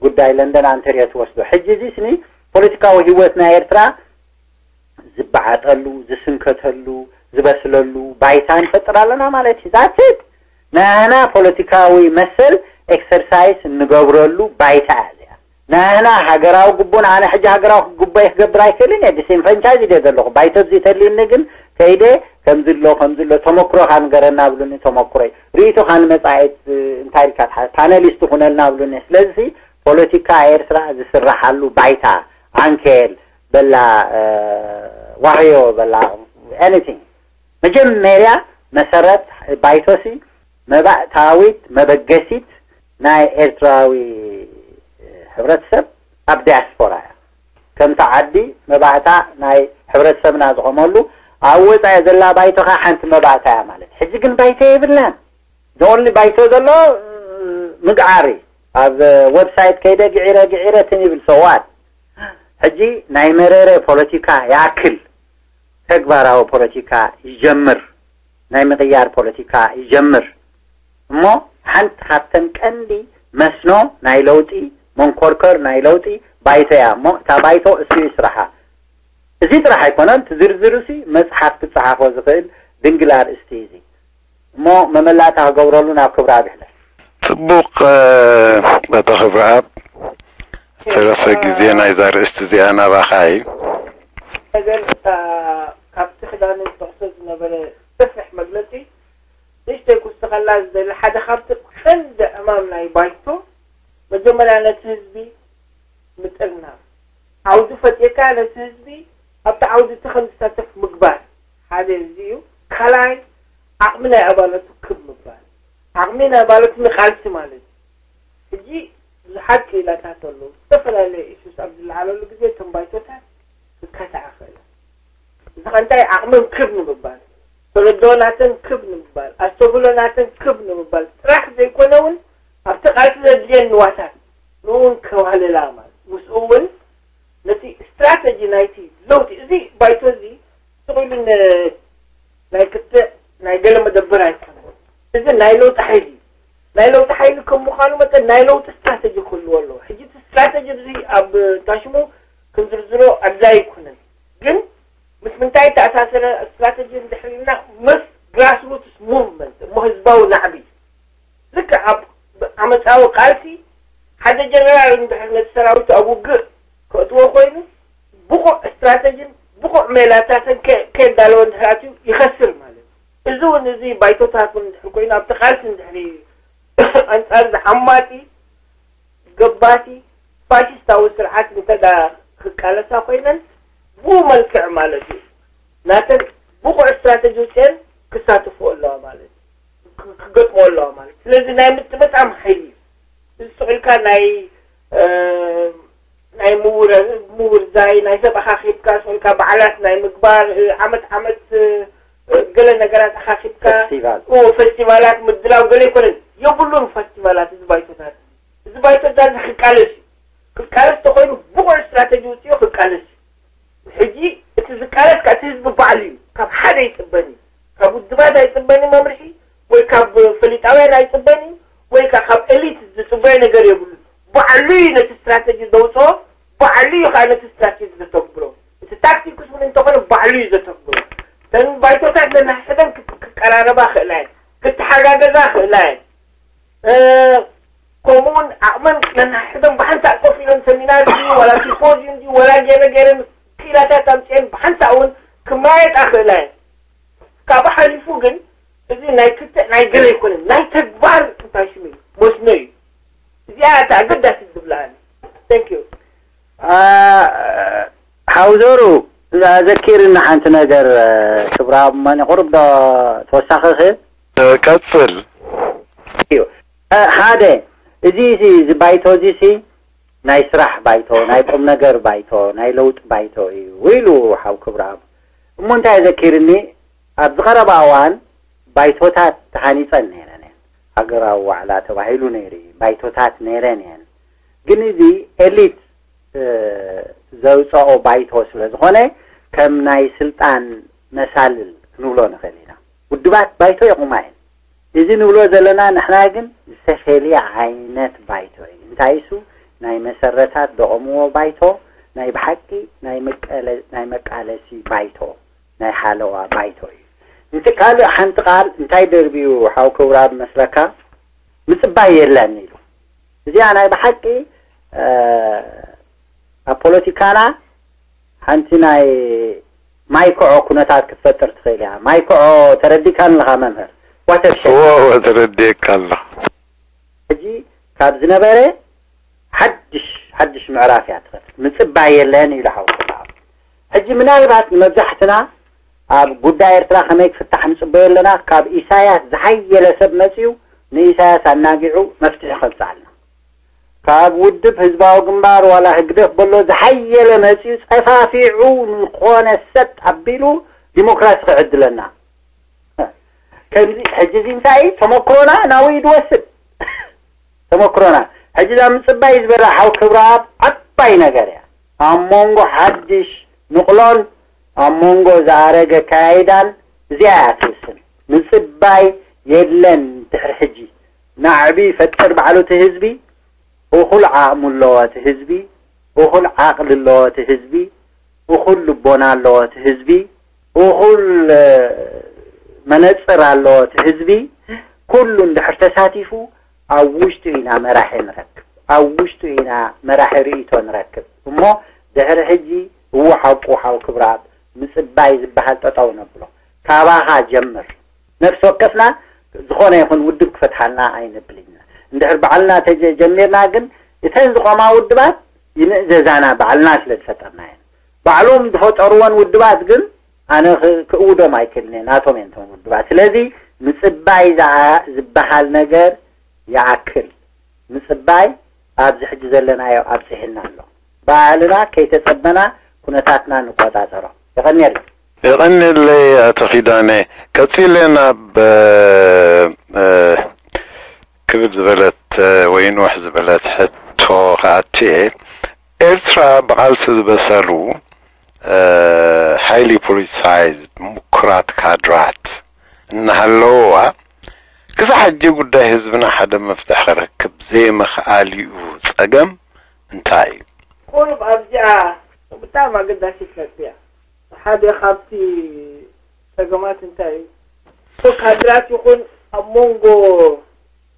ጉዳይ ለንደን ኣንተርዮ ትወስዶ። ሕጂ እዚ ስኒ ፖለቲካዊ ህይወት ናይ ኤርትራ ዝበዓጠሉ፣ ዝስንከተሉ፣ ዝበስለሉ ባይታ ንፈጥር ኣለና ማለት እዩ። ዛትት ናህና ፖለቲካዊ መሰል ኤክሰርሳይስ እንገብረሉ ባይታ እያ እዚኣ። ናህና ሃገራዊ ግቡን ኣነ ሕጂ ሃገራዊ ግቡይ ክገብር ኣይክእልን እየ። ዲስኢንፍራንቻይዝ እየ ዘለኹ። ባይቶ እዚ ተልዩኒ ግን ከይደ ከምዚ ኣሎ ከምዚ ኣሎ ተመክሮኻ ንገረና ብሉኒ ተመክሮይ። ርእይቶኻ ንመጻኢት እንታይ ኢልካ ትሓ- ፓነሊስት ኩነልና ብሉኒ። ስለዚ ፖለቲካ ኤርትራ ዝስራሓሉ ባይታ ዓንኬል በላ ዋህዮ በላ ኤኒቲንግ መጀመርያ መሰረት ባይቶሲ መባእታዊት መበገሲት ናይ ኤርትራዊ ሕብረተሰብ ኣብ ዲያስፖራ እያ። ከምቲ ዓዲ መባእታ ናይ ሕብረተሰብና ዝቆመሉ ኣብ ወፃኢ ዘላ ባይቶ ከዓ ሓንቲ መባእታ እያ ማለት። ሕጂ ግን ባይቶ የብላን። ዘኦንሊ ባይቶ ዘሎ ምግዓሪ ኣብ ዌብሳይት ከይደ ግዒረ ግዒረ ትን ይብል ሰዋት ሕጂ ናይ መረረ ፖለቲካ ይኣክል ተግባራዊ ፖለቲካ ይጀምር፣ ናይ ምቕያር ፖለቲካ ይጀምር። እሞ ሓንቲ ካብተን ቀንዲ መስኖ ናይ ለውጢ መንኮርከር ናይ ለውጢ ባይቶ እያ። እሞ እታ ባይቶ እሱ እዩ ስራሓ። እዚ ጥራሕ ኣይኮነን፣ እቲ ዝርዝር እሲ መፅሓፍ ክፀሓፎ ዝኽእል ድንግል ኣርእስቲ እዩ። እዚ እሞ መመላእታ ክገብረሉ ናብ ክብሪ ኣብ ይሕለፍ። ፅቡቕ። ኣቶ ክብረኣብ ተረፈ ግዜ ናይዛ ኣርእስቲ እዚኣ ናባኻ እዩ። ነገር እታ ካብቲ ክዳኑ ዝጠቕሶ ዝነበረ ሰፊሕ መግለፂ ንእሽተይ ክውስኸላ ዝደሊ ሓደ ካብቲ ቀንዲ ዕማም ናይ ባይቶ መጀመርያ ነቲ ህዝቢ ምጥርናፍ ዓውዲ ፈጢርካ ነቲ ህዝቢ ኣብቲ ዓውዲ እቲ ከም ዝሳተፍ ምግባር ሓደ እዚ እዩ። ካልኣይ ዓቕሚ ናይ ኣባላቱ ክብ ምግባር ዓቕሚ ናይ ኣባላቱ ንቃልሲ ማለት እዩ። ሕጂ ብዙሓት ክኢላታት ኣለዉ። ዝተፈላለዩ ኢሹስ ኣብ ዝለዓለሉ ግዜ እቶም ባይቶታት ክካታዓ ክእል። እዚ ከ እንታይ ዓቕመን ክብ ንምባል፣ ተረድኦ ናተን ክብ ንምባል፣ ኣስተብህሎ ናተን ክብ ንምባል ጥራሕ ዘይኮነ እውን ኣብቲ ቃልሲ ዘድልየን ንዋታት ንኡ እውን ከዋህልላ ማለት ምስኡ እውን ነቲ ስትራተጂ ናይቲ ለውጢ እዚ ባይቶ እዚ ስቕ ኢሉ ናይ ክትዕ ናይ ገለ መደበር ኣይኮነን። እዚ ናይ ለውጢ ሓይሊ እዩ። ናይ ለውጢ ሓይሊ ከም ምዃኑ መጠን ናይ ለውጢ ስትራተጂ ክህልዎ ኣለዎ። ሕጂ እቲ ስትራተጂ እዚ ኣብ ታሽሙ ክንዝርዝሮ ኣድላይ ኣይኮነን። ግን ምስ ምንታይ ተኣሳሰረ ስትራተጂ እንድሕር ኢልና ምስ ግራስሩትስ ሙቭመንት እሞ ህዝባዊ ናዕቢ ልክዕ ኣብ ዓመፃዊ ቃልሲ ሓደ ጀነራል እንድሕር ነቲ ሰራዊቱ ኣብ ውግእ ከእትዎ ኮይኑ ብቑዕ ስትራተጂን ብቑዕ ሜላታትን ከየዳለወ እንድሕር ኣትዩ ይኸስር ማለት እዩ። እዚ እውን እዚ ባይቶታት እውን እንድሕር ኮይኑ ኣብቲ ቃልሲ እንድሕር ኣንፃር ዝዓማፂ ገባቲ ፋሽስታዊ ስርዓት እንተ ክቃለሳ ኮይነን ብኡ መልክዕ ማለት እዩ ናተን ብቑዕ ስትራተጂ ውፅአን ክሳተፍኦ ኣለዋ ማለት እዩ። ክገጥሞ ኣለዋ ማለት ስለዚ ናይ ምጥምጣም ሓይሊ እዩ። እዚ ስቕ ኢልካ ናይ ናይ ምውርዛይ ናይ ሰብ ኣኻኺብካ ስቕ ኢልካ በዓላት ናይ ምግባር ዓመት ዓመት ገለ ነገራት ኣኻኺብካ ፌስቲቫላት ምድላው ገለ ኣይኮነን። የብሉን ፌስቲቫላት እዚ ባይቶታት እዚ ባይቶታት እዚ ክቃለስ እዩ። ክቃለስ ተኮይኑ ብቑዕ ስትራተጂ ውፅኦ ክቃለስ እዩ። ሕጂ እቲ ዝቃለስ ከ እቲ ህዝቢ ባዕሉ እዩ። ካብ ሓደ ይፅበን እዩ። ካብ ውድባት ኣይፅበን እዩ መምርሒ ወይ ካብ ፈሊጣውያን ኣይፅበን እዩ ወይ ከዓ ካብ ኤሊት ዝፅበዮ ነገር የብሉ። ባዕሉ እዩ ነቲ ስትራተጂ ዘውፅኦ፣ ባዕሉ እዩ ከዓ ነቲ ስትራተጂ ዘተግብሮ። እቲ ታክቲክስ እውን እንተኾነ ባዕሉ እዩ ዘተግብሮ። እተን ባይቶታት ነናሕድሕደን ክቀራረባ ክእላ እየን፣ ክተሓጋገዛ ክእላ እየን። ከምኡውን ዓቕመን ነናሕድሕደን ብሓንሳእ ኮፍ ኢለን ሰሚናር ድዩ ዋላ ሲምፖዚዩም ድዩ ዋላ ገለ ገለ ክኢላታት ኣምፅአን ብሓንሳእ እውን ክመያየጣ ክእላ እየን። ካብኡ ሓሊፉ ግን እዚ ናይ ክትዕ ናይ ገለ ኣይኮነን፣ ናይ ተግባር እንታይ ሽሙ እዩ መስኖ እዩ። እዚኣ እታ ኣገዳሲት ዝብላ ኣነ። Thank you። ሓውዘሩ ኣዘኪርኒ ሓንቲ ነገር። ክብራ መን ቁሩብ ዶ ተወሳኺ ክእል? ቀጽል። ሓደ እዚ እዚ እዚ ባይቶ እዚ ሲ ናይ ስራሕ ባይቶ፣ ናይ ቁም ነገር ባይቶ፣ ናይ ለውጢ ባይቶ እዩ ኢሉ ሓው ክብረኣብ። እሞ እንታይ ዘኪርኒ፣ ኣብዚ ቀረባ እዋን ባይቶታት ተሃኒፀን ነይረን እየን። ሃገራዊ ዋዕላ ተባሂሉ ነይሩ እዩ። ባይቶታት ነይረን እየን። ግን እዚ ኤሊት ዘውፀኦ ባይቶ ስለ ዝኾነ ከም ናይ ስልጣን መሳልል ክንብሎ ንኽእል ኢና። ውድባት ባይቶ የቑማ እየን። እዚ ንብሎ ዘለና ንሕና ግን ዝተፈልየ ዓይነት ባይቶ እዩ። እንታይ እሱ ናይ መሰረታት ደቐምዎ ባይቶ፣ ናይ ብሓቂ ናይ መቀለ ናይ መቃለሲ ባይቶ፣ ናይ ሓለዋ ባይቶ እዩ። እንቲ ካልእ ሓንቲ ቃል እንታይ ደርብዩ ሓው ክብራብ መስለካ? ምጽባይ የለን ኢሉ። እዚኣ ናይ ብሓቂ ኣብ ፖለቲካና ሓንቲ ናይ ማይ ክዖ ኩነታት ክትፈጥር ትኽእል እያ። ማይ ክዖ ተረዲእካኒ ኣለኻ መምህር? ዋተርሸድ። እዎ እዎ ተረዲኤካ ኣለኹ። ሕጂ ካብ ዝነበረ ሓድሽ ሓድሽ ምዕራፍ እያ ትኸፍት። ምጽባይ የለን ኢሉ ሓውኩ። ሕጂ ምናልባት ንመብዛሕትና ኣብ ጉዳይ ኤርትራ ከመይ ክፍታሕ ንጽበዮ ኣለና? ካብ ኢሳያስ ዝሓየለ ሰብ መጺኡ ንኢሳያስ ኣናጊዑ መፍትሒ ከምጽኣልና። ካብ ውድብ ህዝባዊ ግንባር ዋላ ህግደፍ በሎ ዝሓየለ መጺኡ ጸፋፊዑ ንኾነ ሰጥ ኣቢሉ ዲሞክራሲ ክዕድለና። ከምዚ ሕጂ እዚ እንታይ ተመክሮና ናብኡ እዩ ዝወስድ? ተመክሮና ሕጂ እዛ ምጽባይ ዝበላ ሓው ክብረኣብ ዓባይ ነገር እያ። ኣብ መንጎ ሓድሽ ንቕሎን ኣብ መንጎ ዝኣረገ ኣካያይዳን እዚኣ እያ ትውስን። ምጽባይ የለን ድሕሪ ሕጂ። ናዕቢ ይፈጥር ባዕሉ እቲ ህዝቢ። እኹል ዓቕሚ ኣለዎ እቲ ህዝቢ። እኹል ዓቕሊ ኣለዎ እቲ ህዝቢ። እኹል ልቦና ኣለዎ እቲ ህዝቢ። እኹል መነጽር ኣለዎ እቲ ህዝቢ። ኩሉ እንድሕር ተሳቲፉ ኣብ ውሽጡ ኢና መራሒ ንረክብ፣ ኣብ ውሽጡ ኢና መራሒ ርእይቶ ንረክብ። እሞ ድሕሪ ሕጂ እዎ ሓቁ ሓው ክብረኣብ ምጽባይ ዝበሃል ጠጠው ነብሎ። ካባኻ ጀምር። ነፍሲ ወከፍና ዝኾነ ይኹን ውድብ ክፈትሓልና ኣይነብል ኢና። እንድሕር ባዕልና ተጀሚርና ግን እተን ዝቆማ ውድባት ይምእዘዛና ባዕልና ስለ ዝፈጠርናየን። ባዕሎም ዝፈጠርወን ውድባት ግን ኣነ ክእውዶም ኣይክእልን እየ፣ ናቶም እየን እተን ውድባት። ስለዚ ምጽባይ ዝበሃል ነገር ይኣክል። ምጽባይ ኣብዚ ሕጂ ዘለናዮ ኣብጺሕና ኣሎ። ባህልና ከይተጸበና ኩነታትና ንቆጻጸሮ። የቐንየለይ። የቐንየለይ ኣቶ ኪዳነ። ቀጺለ ናብ ክብድ ዝበለት ወይ ንውሕ ዝበለት ሕቶ ክኣቱ እየ። ኤርትራ ብቓልሲ ዝበሰሉ highly politicized ምኩራት ካድራት እናሃለውዋ ክሳብ ሕጂ ጉዳይ ህዝብና ሓደ መፍትሒ ክረክብ ዘይምኽኣል እዩ ጸገም እንታይ እዩ? ቁሩብ ኣብዚኣ ብጣዕሚ ኣገዳሲት ነጥቢ እያ። ሓደ ካብቲ ጸገማት እንታይ እዩ? እቶ ካድራት ይኹን ኣብ መንጎ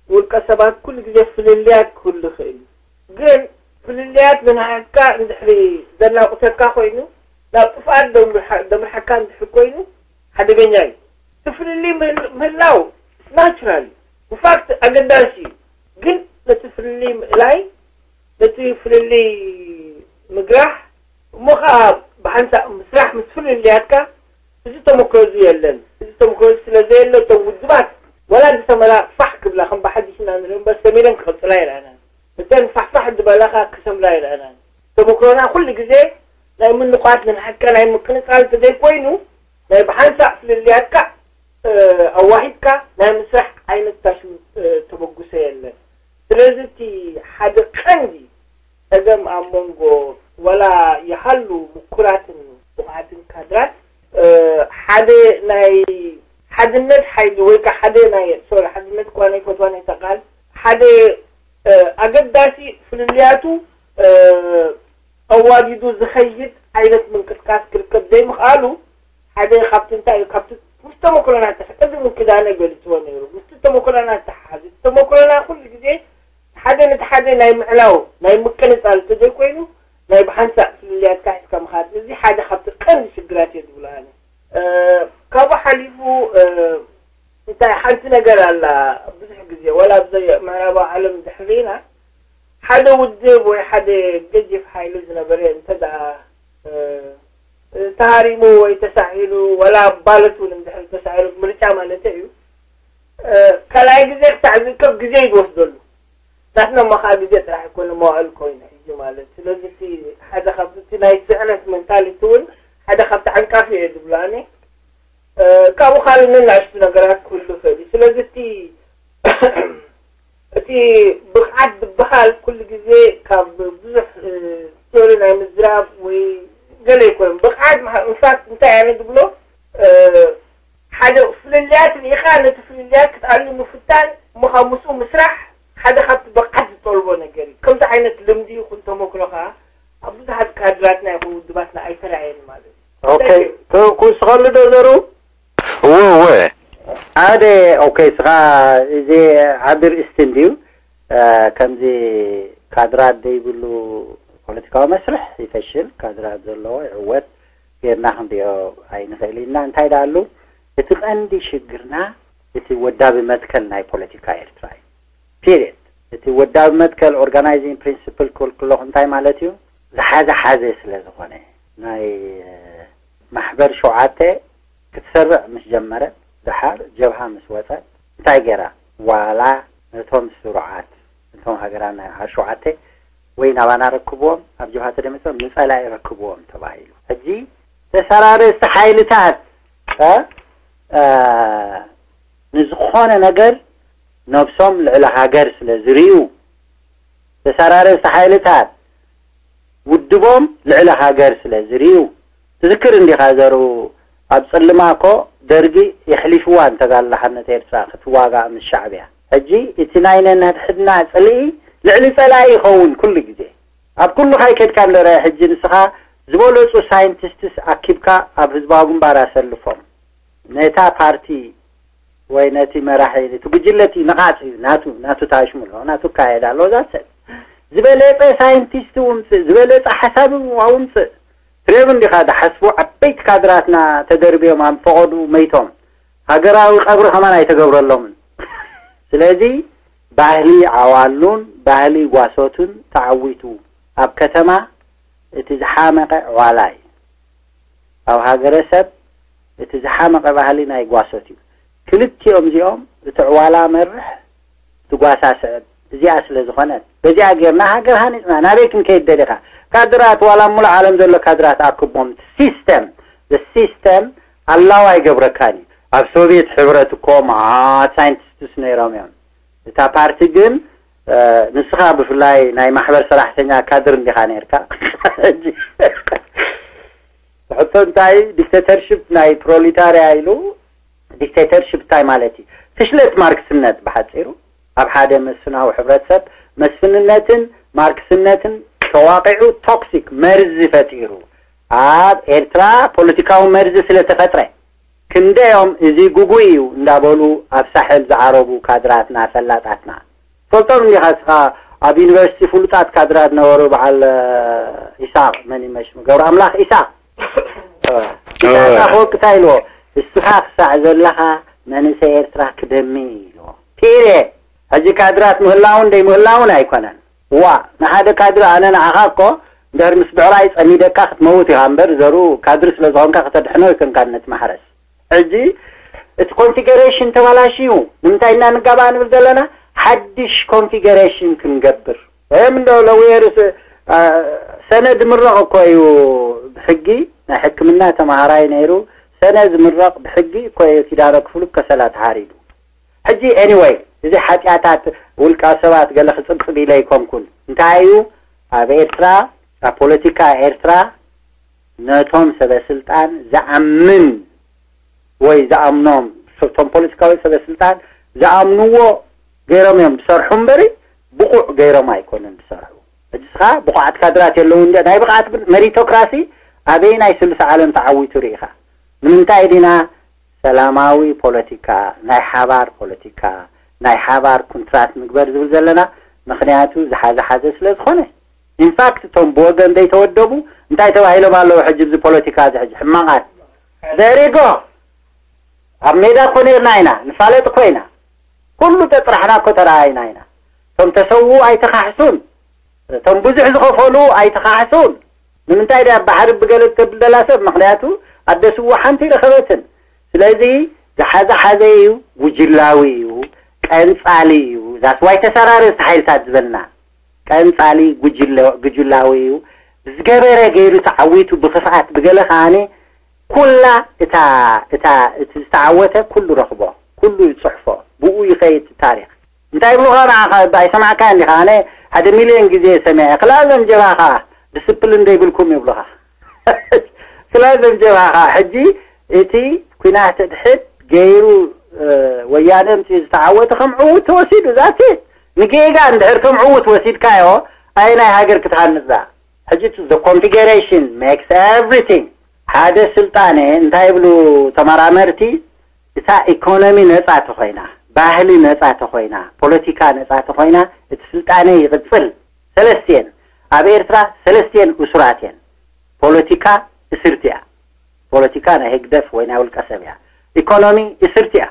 ውልቀ ሰባት ኩሉ ግዜ ፍልልያት ክህሉ ይኽእል እዩ። ግን ፍልልያት ንንሓትካ እንድሕሪ ዘናቑተካ ኮይኑ ናብ ጥፍኣት ደምርሓካ እንድሕር ኮይኑ ሓደገኛ እዩ። እቲ ፍልልይ ምህላው ናቹራል እዩ። ኢንፋክት ኣገዳሲ እዩ። ግን ነቲ ፍልልይ ምእላይ፣ ነቲ ፍልልይ ምግራሕ፣ እሞ ከዓ ብሓንሳእ ምስራሕ ምስ ፍልልያትካ እዚ ተመክሮ እዚ የለን። እዚ ተመክሮ እዚ ስለ ዘየለ እቶም ውድባት ወላ ዝሰመራ ፋሕ ክብላ ከም ብሓድሽ ኢና ንርኢ እምበር ሰሚረን ክቕፅላ ይረኣናን። እተን ፋሕፋሕ ዝበላኻ ክሰምራ ይረኣናን። ተመክሮና ኩሉ ግዜ ናይ ምንቋት ንንሓትካ ናይ ምቅንጻል እንተዘይኮይኑ ናይ ብሓንሳእ ፍልልያትካ ኣዋሂድካ ናይ ምስራሕ ዓይነት ታሽሙ ተበግሶ የለን። ስለዚ እቲ ሓደ ቀንዲ ጸገም ኣብ መንጎ ዋላ ይሃሉ ምኩራትን ብቑዓትን ካድራት ሓደ ናይ ሓድነት ሓይሊ ወይ ከዓ ሓደ ናይ ሶሪ ሓድነት እኳ ናይ ፈትዋ ናይ ተቃል ሓደ ኣገዳሲ ፍልልያቱ ኣዋዲዱ ዝኸይድ ዓይነት ምንቅስቃስ ክርከብ ዘይምኽኣሉ ሓደ ካብቲ እንታይ እዩ፣ ካብቲ ምስ ተመክሮና ተሓ-፣ ቅድም ክዳነ ገሊፅዎ ነይሩ። ምስቲ ተመክሮና ዝተሓሓዝ፣ እቲ ተመክሮና ኩሉ ግዜ ሓደ ነቲ ሓደ ናይ ምዕላው፣ ናይ ምቅንፃል እንተዘይኮይኑ ናይ ብሓንሳእ ፍልልያትካ ሒዝካ ምኻድ፣ እዚ ሓደ ካብቲ ቀንዲ ሽግራት እየ ዝብሎ ኣነ። እ፣ ካብኡ ሓሊፉ፣ እ፣ እንታይ ሓንቲ ነገር ኣላ፣ ብዙሕ ግዜ ዋላ ኣብዚ ምዕራባዊ ዓለም ድሕሪና ሓደ ውድብ ወይ ሓደ ገዚፍ ሓይሊ ዝነበረ እንተ ደኣ፣ እ፣ ተሃሪሙ ወይ ተሳዒሩ፣ ዋላ ባለት እውን እንድሕር ተሳዒሩ፣ ምርጫ ማለት እዩ፣ እ፣ ካልኣይ ግዜ ክሳዕ ዝርከብ ግዜ እዩ ዝወስደሉ። ናትና እሞ ከዓ ግዜ ጥራሕ ኣይኮነ መዋእል ኮይኑ ሕጂ ማለት። ስለዚ እቲ ሓደ ካብቲ እቲ ናይ ስዕረት ሜንታሊቲ እውን ሓደ ካብቲ ዓንቃፊ እየ ዝብሎ ኣነ። እ፣ ካብኡ ካልእ ነናእሽቱ ነገራት ክህሉ ይኽእል እዩ። ስለዚ እቲ እቲ ብቕዓት ዝበሃል ኩሉ ግዜ ካብ ብዙሕ፣ እ፣ ቲዮሪ ናይ ምዝራብ ወይ ገለ ኣይኮነን። ብቕዓት ምሃ-፣ ኢንፋክት እንታይ ኣነ ዝብሎ፣ እ፣ ሓደ ፍልልያት ርኢኻ ነቲ ፍልልያት ክትኣሉ ምፍታን እሞ ካብ ምስኡ ምስራሕ ሓደ ካብቲ ብቕዓት ዝጠልቦ ነገር እዩ። ከምዚ ዓይነት ልምዲ ይኹን ተመክሮ ከዓ ኣብ ብዙሓት ካድራትና ይኹን ውድባትና ኣይተራእየን ማለት እዩ። ኦኬ፣ ክ-፣ ክውስኸሉ ዶ ዘሩ? እወ እወ። ሓደ፣ ኦኬ፣ ስኻ እዚ ዓቢ ርእስቲ እንድዩ። እ፣ ከምዚ ካድራት ዘይብሉ ፖለቲካዊ መስርሕ ይፈሽል፣ ካድራት ዘለዎ ይዕወት ጌርና ክንሪኦ ኣይንኽእል ኢና። እንታይ ደኣ ኣሉ፣ እቲ ቀንዲ ሽግርና እቲ ወዳቢ መትከል ናይ ፖለቲካ ኤርትራ እዩ። ፒሪየድ። እቲ ወዳቢ መትከል ኦርጋናይዚንግ ፕሪንስፕል ክብል ከለኹ እንታይ ማለት እዩ? ዝሓዘ ሓዘ ስለ ዝኾነ ናይ ማሕበር ሸውዓተ ክትሰርዕ ምስ ጀመረት ደሓር ጀብሃ ምስ ወጸት እንታይ ገይራ? ዋላ ነቶም ስሩዓት ነቶም ሃገራና ኣብ ሸውዓተ ወይ ናባና ረክብዎም ኣብ ጀብሃ ተደሚጾም ንጸላኢ ረክብዎም ተባሂሉ። ሕጂ ተሰራረዝቲ ሓይልታት እ፣ እ፣ ንዝኾነ ነገር ነብሶም ልዕሊ ሃገር ስለ ዝርእዩ፣ ተሰራረዝቲ ሓይልታት ውድቦም ልዕሊ ሃገር ስለ ዝርእዩ፣ ትዝክር እንዲኻ ዘሩ ኣብ ጽልማ እኮ ደርጊ የሕሊፍዋ እንተጋላ ሓነት ኤርትራ ክትዋጋእ ምስ ሻዕብያ። ሕጂ እቲ ናይ ነንሕድሕድና ጽልኢ ልዕሊ ጸላኢ ይኸውን ኩሉ ግዜ። ኣብ ኩሉ ካይከድካ እንደረ ሕጂ ንስኻ ዝበለጹ ሳይንቲስትስ ኣኪብካ ኣብ ህዝባዊ ግንባር ኣሰልፎም። ነታ ፓርቲ ወይ ነቲ መራሒ፣ እቲ ጉጅለ እቲ ነቓጽ እዩ፣ ናቱ፣ ናቱ ታሽሙ ኣሎ፣ ናቱ ካየድ ኣሎ፣ ዛት ሰድ። ዝበለጸ ሳይንቲስት ውምጽእ፣ ዝበለጸ ሓሳብ ኣውምጽእ። ትሬብ እንዲኻ ዝሓስቡ ዓበይቲ ካድራትና ተደርብዮም ኣብ ፈቐዱ መይቶም። ሃገራዊ ቀብሪ ከማን ኣይተገብረሎምን። ስለዚ ባህሊ ዓዋሉን ባህሊ ጓሶትን ተዓዊቱ። ኣብ ከተማ እቲ ዝሓመቐ ዕዋላ እዩ። ኣብ ሃገረሰብ እቲ ዝሓመቐ ባህሊ ናይ ጓሶት እዩ። ክልቲኦም እዚኦም እቲ ዕዋላ መርሕ እቲ ጓሳ ስዕብ እዚኣ ስለ ዝኾነት በዚኣ ጌርና ሃገር ሃኒፅና ናበይ ክንከይድ ደሊኻ? ካድራት ዋላ ሙሉእ ዓለም ዘሎ ካድራት ኣክቦም ሲስተም ሲስተም ኣላዋ ኣይገብረካን እዩ። ኣብ ሶቪየት ሕብረት እኮ መዓት ሳይንቲስትስ ነይሮም እዮም። እታ ፓርቲ ግን ንስኻ ብፍላይ ናይ ማሕበር ሰራሕተኛ ካድር እንዲኻ ነርካ። ሕቶ እንታይ ዲክተተርሽፕ ናይ ፕሮሊታርያ ኢሉ ዲክተተርሽፕ እንታይ ማለት እዩ? ፍሽለት ማርክስነት ብሓፂሩ ኣብ ሓደ መስፍናዊ ሕብረተሰብ መስፍንነትን ማርክስነትን ተዋቂዑ ቶክሲክ መርዚ ፈጢሩ ኣብ ኤርትራ ፖለቲካዊ መርዚ ስለተፈጥረ ክንደዮም እዚ ጉጉይ እዩ እንዳበሉ ኣብ ሳሕል ዝዓረቡ ካድራትና ፈላጣትና። ፈልጦም እንዲኻ እስኻ ኣብ ዩኒቨርሲቲ ፍሉጣት ካድራት ነበሩ በዓል ኢሳቕ መን ይመሽሙ ገብረ ኣምላኽ ኢሳቕ ኢሳቕ ኣፈወርቂ እንታይ ኢልዎ እስኻ ክሳዕ ዘለኻ መንእሰይ ኤርትራ ክደሚ ኢልዎ ፒሬ ሕጂ ካድራት ምህላውን ደይምህላውን ኣይኮነን ዋ ንሓደ ካድሪ ኣነ ንዓኻ እኮ እንድሕር ምስ ብዕራይ ጸሚደካ ክትመውት ኢኻ እምበር ዘሩ ካድሪ ስለ ዝኾንካ ከተድሕኖ ኣይኮንካን ነቲ ማሕረስ ሕጂ እቲ ኮንፊገሬሽን ተባላሽዩ ንምንታይ እና ንጋባእ ንብል ዘለና ሓድሽ ኮንፊገሬሽን ክንገብር ወይም እንዶ ለዊየርስ ሰነ ዝምረቕ እኮ እዩ ብሕጊ ናይ ሕክምና ተማሃራይ ነይሩ ሰነ ዝምረቕ ብሕጊ እኮ እዩ ኪዳነ ክፍሉ ከሰላ ተሓሪዱ ሕጂ anyway እዚ ሓጢኣታት ውልቃ ሰባት ገለ ክጽብጽብ ኢለ ኣይኮንኩን እንታይ እዩ ኣብ ኤርትራ ኣብ ፖለቲካ ኤርትራ ነቶም ሰበ ስልጣን ዝኣምን ወይ ዝኣምኖም እቶም ፖለቲካዊ ሰበ ስልጣን ዝኣምንዎ ገይሮም እዮም ዝሰርሑ እምበሪ ብቑዕ ገይሮም ኣይኮኑን ዝሰርሑ። ሕጂ እስኻ ብቑዓት ካድራት የለውን እንዲ ናይ ብቕዓት ግን መሪቶክራሲ ኣበይ ናይ ስሉስ ዓለም ተዓዊቱ ርኢኻ? ንምንታይ ዲና ሰላማዊ ፖለቲካ፣ ናይ ሓባር ፖለቲካ፣ ናይ ሓባር ኩንትራት ምግበር ዝብል ዘለና? ምኽንያቱ ዝሓዘ ሓዘ ስለ ዝኾነ። ኢንፋክት እቶም ብወገን ዘይተወደቡ እንታይ ተባሂሎም ኣለዉ? ሕጂ እዚ ፖለቲካ እዚ ሕጂ ሕማቓት ዘሪጎ ኣብ ሜዳ እኮ ነርና ኢና፣ ንፋለጥ እኮ ኢና። ኩሉ ተጥራሕና እኮ ተረኣይና ኢና። እቶም ተሰዉ ኣይተኻሕሱን፣ እቶም ብዙሕ ዝኸፈሉ ኣይተኻሕሱን። ንምንታይ ድኣ ባሕሪ ብገለ ተብል ደላ ሰብ? ምኽንያቱ ኣደ ስዉ ሓንቲ ረኸበትን። ስለዚ ዝሓዘ ሓዘ እዩ፣ ጉጅላዊ እዩ፣ ቀንጻሊ እዩ። ዛስ ዋይ ተሰራረስቲ ሓይልታት ዝበልና ቀንጻሊ ጉጅለ-፣ ጉጅላዊ እዩ። ዝገበረ ገይሩ ተዓዊቱ ብኽፍኣት ብገለ ከኣኒ ኩላ እታ፣ እታ፣ እቲ ዝተዓወተ ኩሉ ረኽቦ፣ ኩሉ ይጽሕፎ፣ ብኡ ይኸይድ ታሪኽ። እንታይ ይብሉኻ ንዓኻ? እባ ኣይሰማዕካን ዲኻ? ኣነ ሓደ ሚልዮን ግዜ ሰሚዐ። ክላዘም ጀባኻ፣ ዲስፕሊን ዘይብልኩም ይብሉኻ። ክላዘም ጀባኻ፣ ሕጂ እቲ ኲናት ሕድሕድ ገይሩ፣ እ፣ ወያነ ኣምጺኡ ዝተዓወተ ከም ዕዉት ተወሲዱ፣ ዛት ኢት። ንጌጋ እንድሕር ከም ዕዉት ወሲድካዮ፣ ኣየናይ ሃገር ክትሃንጻ? ሕጂ እቲ the configuration makes everything። ሓደ ስልጣነ እንታይ ይብሉ ተመራመርቲ፣ እታ ኢኮኖሚ ነጻ ተኾይና፣ ባህሊ ነጻ ተኾይና፣ ፖለቲካ ነጻ ተኾይና፣ እቲ ስልጣነ ይቕጽል። ሰለስቲኤን፣ ኣብ ኤርትራ ሰለስቲኤን እሱራት እየን። ፖለቲካ እስርቲ እያ። ፖለቲካ ናይ ህግደፍ ወይ ናይ ውልቀ ሰብ እያ። ኢኮኖሚ እስርቲ እያ።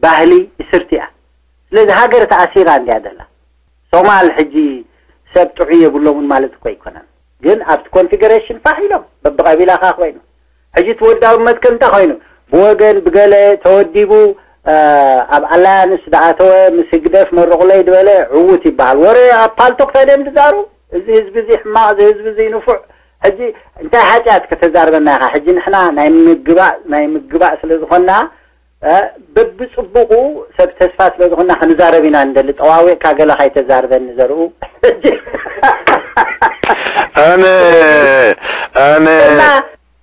ባህሊ እስርቲ እያ። ስለዚ ሃገር ተኣሲራ እንድያ ዘላ። ሶማል ሕጂ ሰብ ጥዑይ የብሎምን ማለት እኮ ኣይኮነን። ግን ኣብቲ ኮንፊገሬሽን ፋሕ ኢሎም በብቐቢላኻ ኮይኑ። ሕጂ እቲ ወዳዊ መትከል እንታይ ኮይኑ? ብወገን ብገለ ተወዲቡ፣ እ፣ ኣብ ኣላያንስ ዝኣተወ ምስ ህግደፍ መርቑለይ ዝበለ ዕዉት ይበሃል። ወረ ኣብ ፓልቶክ እንታይ ድዮም ዝዛሩ? እዚ ህዝቢ እዚ ሕማቕ፣ እዚ ህዝቢ እዚ ንፉዕ። ሕጂ እንታይ ሓጢኣት ከተዛርበና ኢኻ? ሕጂ ንሕና ናይ ምግባእ፣ ናይ ምግባእ ስለ ዝኾንና፣ እ፣ በብጽቡቑ ሰብ ተስፋ ስለ ዝኾንና ክንዛረብ ኢና እንደሊ። ጠዋዊቕካ ገለ ካይተዛርበኒ ዘርኡ። ሕጂ ኣነ፣ ኣነ እና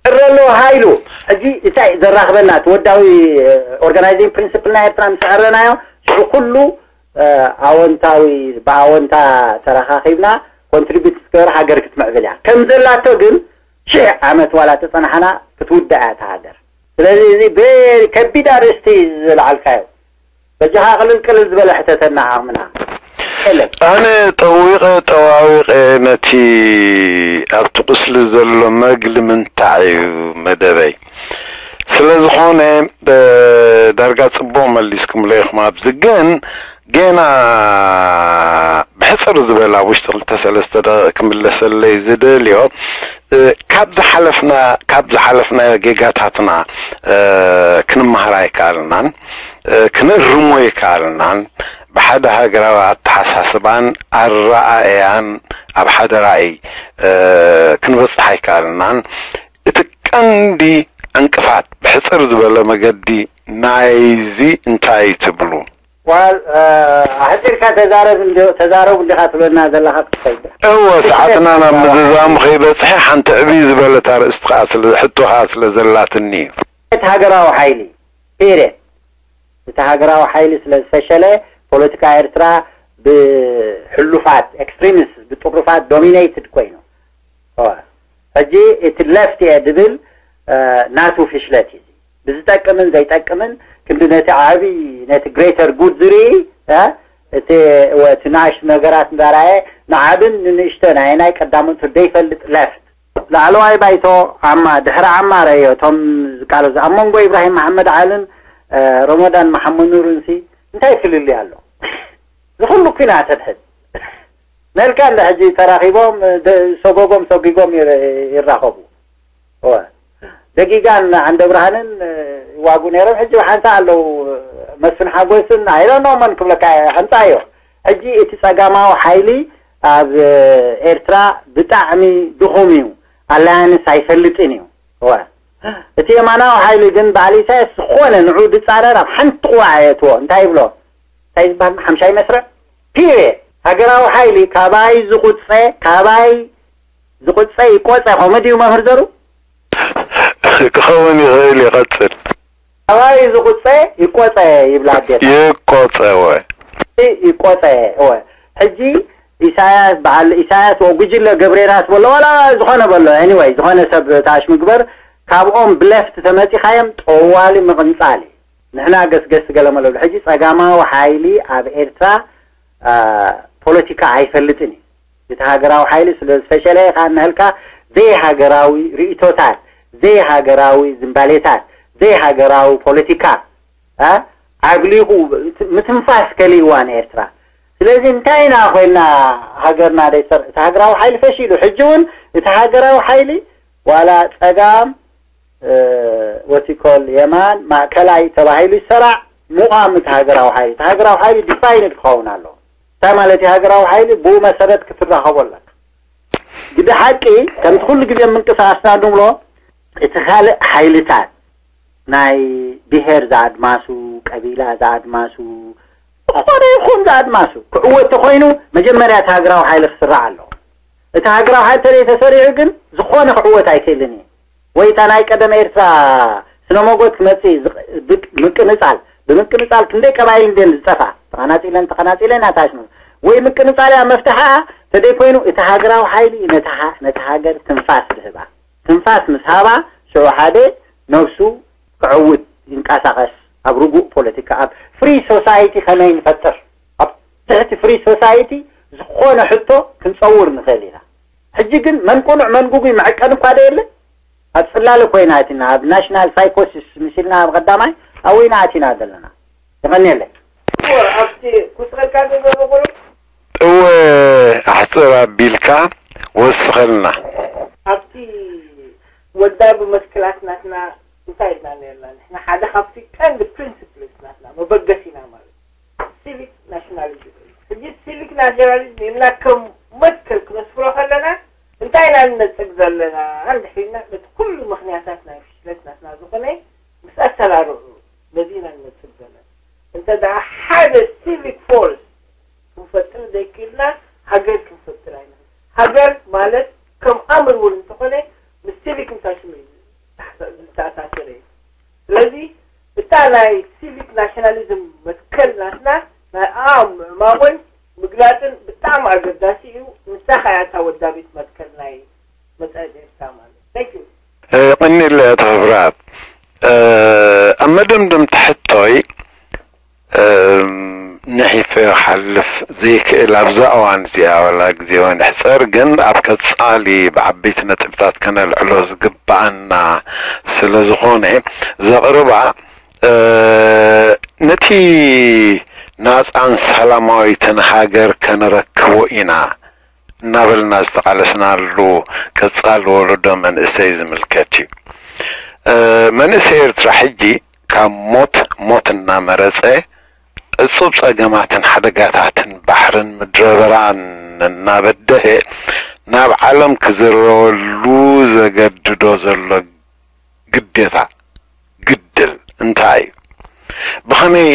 ጥረ ኣለዎ ሃይሉ። ሕጂ እንታይ ዘራኽበና? እቲ ወዳዊ፣ እ፣ ኦርጋናይዚንግ ፕሪንስፕል ናይ ኤርትራ ምስ ዕረናዮ፣ ሽዑ ኩሉ፣ እ፣ ኣወንታዊ፣ ብኣወንታ ተረኻኺብና ኮንትሪቢዩት ክትገበር ሃገር ክትምዕብል እያ። ከም ዘላቶ ግን ሽሕ ዓመት ዋላ ተጸናሕና ክትውዳእ እያ እታ ሃገር። ስለዚ እዚ ብ-፣ ከቢድ ኣርእስቲ እዩ ዝለዓልካዮ። በጃኻ ቅልል ቅልል ዝበለ ሕተተና ዓቕምና የለን። ኣነ ጠዊቐ ጠዋዊቐ ነቲ ኣብቲ ቁስሊ ዘሎ መግሊ ምንታዕ እዩ መደበይ። ስለ ዝኾነ፣ እ፣ ዳርጋ ጽቡቕ መሊስኩምሎ ኢኹም። ኣብዚ ግን ጌና ብሕጽር ዝበለ ኣብ ውሽጢ ክልተ ሰለስተ ደቂቕ ክምለሰለይ ዝደልዮ፣ እ፣ ካብ ዝሓለፍና፣ ካብ ዝሓለፍናዮ ጌጋታትና፣ እ፣ ክንመሃር ኣይከኣልናን፣ እ፣ ክንእርሞ ኣይከኣልናን። ብሓደ ሃገራዊ ኣተሓሳስባን ኣረኣእያን ኣብ ሓደ ራእይ፣ እ፣ ክንበጽሕ ኣይከኣልናን። እቲ ቀንዲ ዕንቅፋት ብሕጽር ዝበለ መገዲ ናይዚ እንታይ ትብሉ? ዋል፣ እ፣ ኣሕጺርካ ተዛረብ እንዲ-፣ ተዛረቡ እንዲኻ ትብለና ዘለኻ ክትፈይደ። እወ፣ ሰዓትና ናብ ምዝዛሙ ከይበጽሐ ሓንቲ ዕብይ ዝበለት ኣርእስቲ ከኣ ስለ፣ ሕቶ ከኣ ስለ ዘላትኒ እዩ። እቲ ሃገራዊ ሓይሊ፣ ፒርየድ። እቲ ሃገራዊ ሓይሊ ስለ ዝፈሸለ፣ ፖለቲካ ኤርትራ ብሕሉፋት፣ ኤክስትሪሚስት፣ ብጥሩፋት ዶሚኔትድ ኮይኑ። እወ። ሕጂ እቲ ለፍት እየ ድብል፣ እ፣ ናቱ ፍሽለት እዩ። ብዝጠቅምን ዘይጠቅምን ክንዲ ነቲ ዓቢ፣ ነቲ ግሬተር ጉድ ዝርኢ፣ እ፣ እቲ፣ እወ፣ እቲ ንኣሽቱ ነገራት እንዳረኣየ ንዓብን ንንእሽቶን ኣየናይ ቀዳምነቱ ዘይፈልጥ ለፍት። ላዕለዋይ ባይቶ ዓማ፣ ድሕሪ ዓማ ረእዮ፣ እቶም ዝቃለሱ፣ ኣብ መንጎ ኢብራሂም መሓመድ ዓልን፣ እ፣ ረመዳን መሓመድ ኑርን ሲ እንታይ ፍልልይ ኣሎ? ዝኹሉ ኲናት ሕድሕድ። መልካ እንደ ሕጂ ተራኺቦም፣ ደ-፣ ሰጎጎም ሰጊጎም ይረ-፣ ይራኸቡ። እወ። ደጊጋን ዓንደ ብርሃንን፣ እ፣ ይዋጉ ነይሮም። ሕጂ ሓንሳእ ኣለዉ፣ መስፍን ሓጎስን፣ I don't know መን ክብለካ፣ ሓንሳእ እዮ። ሕጂ እቲ ጸጋማዊ ሓይሊ ኣብ ኤርትራ ብጣዕሚ ድኹም እዩ። ኣላያንስ ኣይፈልጥን እዩ። እወ። እቲ የማናዊ ሓይሊ ግን በዓል ኢሳያስ ዝኾነ ንዑ ዝጻረር ኣብ ሓንቲ ቅዋዕ ኣየእትዎ። እንታይ ይብሎ? እንታይ ዝበሃል ሓምሻይ መስርዕ? ፒርየድ። ሃገራዊ ሓይሊ ካባይ ዝቁጸ፣ ካባይ ዝቁጸ ይቆጸ፣ ከምኡ ድዩ መምህር ዘሩ? ክኸውን ይኽእል፣ ይቐጽል። ካባይ ዝቁጸ ይቆጸ ይብላ ኣዴታ። ይቆጸ፣ እወ። ይቆጸ፣ እወ። ሕጂ ኢሳያስ በዓል ኢሳያስ ወጉጅለ ገብሬራ ትበሎ ዋላ ዝኾነ በሎ anyway ዝኾነ ሰብ ታሽ ምግበር ካብኦም ብለፍት ተመጺኻዮም ጠዋሊ ምቕንጻል እዩ። ንሕና ገስገስ ገለ መለሉ ሕጂ ጸጋማዊ ሓይሊ ኣብ ኤርትራ ፖለቲካ ኣይፈልጥን እዩ። እቲ ሃገራዊ ሓይሊ ስለ ዝፈሸለ ከዓ እንህልካ ዘይሃገራዊ ርእቶታት፣ ዘይሃገራዊ ዝንባሌታት፣ ዘይሃገራዊ ፖለቲካ ኣግሊኹ ምትንፋስ ከልእዋ ንኤርትራ። ስለዚ እንታይ ኢና ኮይና ሃገርና ደይሰር እቲ ሃገራዊ ሓይሊ ፈሺሉ ሕጂ እውን እቲ ሃገራዊ ሓይሊ ዋላ ጸጋም ወቲኮል የማን ማእከላይ ተባሂሉ ይሰራዕ። ምቋም እቲ ሃገራዊ ሓይሊ እቲ ሃገራዊ ሓይሊ ዲፋይንድ ክኸውን ኣለዎ። እንታይ ማለት እዩ ሃገራዊ ሓይሊ? ብኡ መሰረት ክትራኸቦ ኣለካ። ግዲ ሓቂ ከምቲ ኩሉ ግዜ ምንቅስቃስና ንብሎ እቲ ካልእ ሓይልታት ናይ ብሄር ዝኣድማሱ ቀቢላ ዝኣድማሱ ዝኾነ ይኹን ዝኣድማሱ ክዕወት ተኮይኑ መጀመርያ እቲ ሃገራዊ ሓይሊ ክስራዕ ኣለዎ። እቲ ሃገራዊ ሓይሊ ተዘይ ተሰሪዑ ግን ዝኾነ ክዕወት ኣይክእልን እዩ። ወይ እታ ናይ ቀደም ኤርትራ ስነ መጎት ክመጽእ ምቅንጻል ብምቅንጻል ክንደይ ቀባይል እንደን ዝጠፋ ተኸናጺለን ተኸናጺለን ኣታሽኑ ወይ ምቅንጻል እያ መፍትሓ ተደይ ኮይኑ እቲ ሃገራዊ ሓይሊ ነቲ ሃገር ትንፋስ ዝህባ ትንፋስ ምስ ሃባ ሽዑ ሓደ ነብሱ ክዕውት ይንቀሳቐስ ኣብ ርጉእ ፖለቲካ ኣብ ፍሪ ሶሳይቲ ከመይ ንፈጥር ኣብ ትሕቲ ፍሪ ሶሳይቲ ዝኾነ ሕቶ ክንፀውር ንኽእል ኢና። ሕጂ ግን መን ቁኑዕ መን ጉጉይ መዐቀኒ እኳ ዶ የለ ኣብ ፅላለ ኮይና ኣቲና ኣብ ናሽናል ሳይኮሲስ ምሲልና ኣብ ቀዳማይ ኣወይና ኣቲና ዘለና። የቐንየለይ። ኣብቲ ኩስኸልካ ዘሎ ቁሩብ እወ ኣሕፅር ኣቢልካ ወስኸልና። ኣብቲ ወዳቢ መትክላት ናትና እንታይ ኢልና ነርና ንሕና ሓደ ካብቲ ቀንዲ ፕሪንስፕልስ ናትና መበገሲና ማለት ሲቪክ ናሽናሊዝም እዩ። ሕጂ ሲቪክ ናሽናሊዝም ኢልና ከም መትከል ክነስፍሮ ከለና እንታይ ኢና ንነፅግ ዘለና እንድሕሪና ነቲ ኩሉ ምክንያታት ናይ ፍሽለት ናትና ዝኾነ ምስ ኣሰራርዑ ነዚ ኢና ንነፅግ ዘለና። እንተ ደኣ ሓደ ሲቪክ ፎርስ ክንፈጥር ዘይክእልና ሃገር ክንፈጥር ኣይንኽእል። ሃገር ማለት ከም ኣምር እውን እንተኾነ ምስ ሲቪክ እንታይ ስሙ እዩ ዝተኣሳሰረ እዩ። ስለዚ እታ ናይ ሲቪክ ናሽናሊዝም መትከል ናትና ናይ ኣኣ ምዕማቆን ምግላፅን ብጣዕሚ ኣገዳሲ እዩ። ንሳ ከኣ እታ ወዳቢት መትከል ናይ መጻኢት ኤርትራ ማለት እዩ። Thank you። የቐንየለይ ኣቶ ክብረኣብ። ኣብ መደምደምታ ሕቶይ ንሒፈዮ ክሓልፍ ዘይክእል ኣብዛ እዋን እዚኣ ዋላ ግዜ እውን ይሕጸር ግን ኣብ ቀጻሊ ብዓበይቲ ነጥብታት ከነልዕሎ ዝግበኣና ስለ ዝኾነ ዘቕርባ ነቲ ናጻን ሰላማዊትን ሃገር ከነረክቦ ኢና እናበልና ዝተቓለስናሉ ቀጻሊ ወለዶ መንእሰይ ዝምልከት እዩ። መንእሰይ ኤርትራ ሕጂ ካብ ሞት ሞት እናመረጸ ዕጹብ ጸገማትን ሓደጋታትን ባሕርን ምድረበራን እናበደሀ ናብ ዓለም ክዝረወሉ ዘገድዶ ዘሎ ግዴታ ግድል እንታይ እዩ? ብኸመይ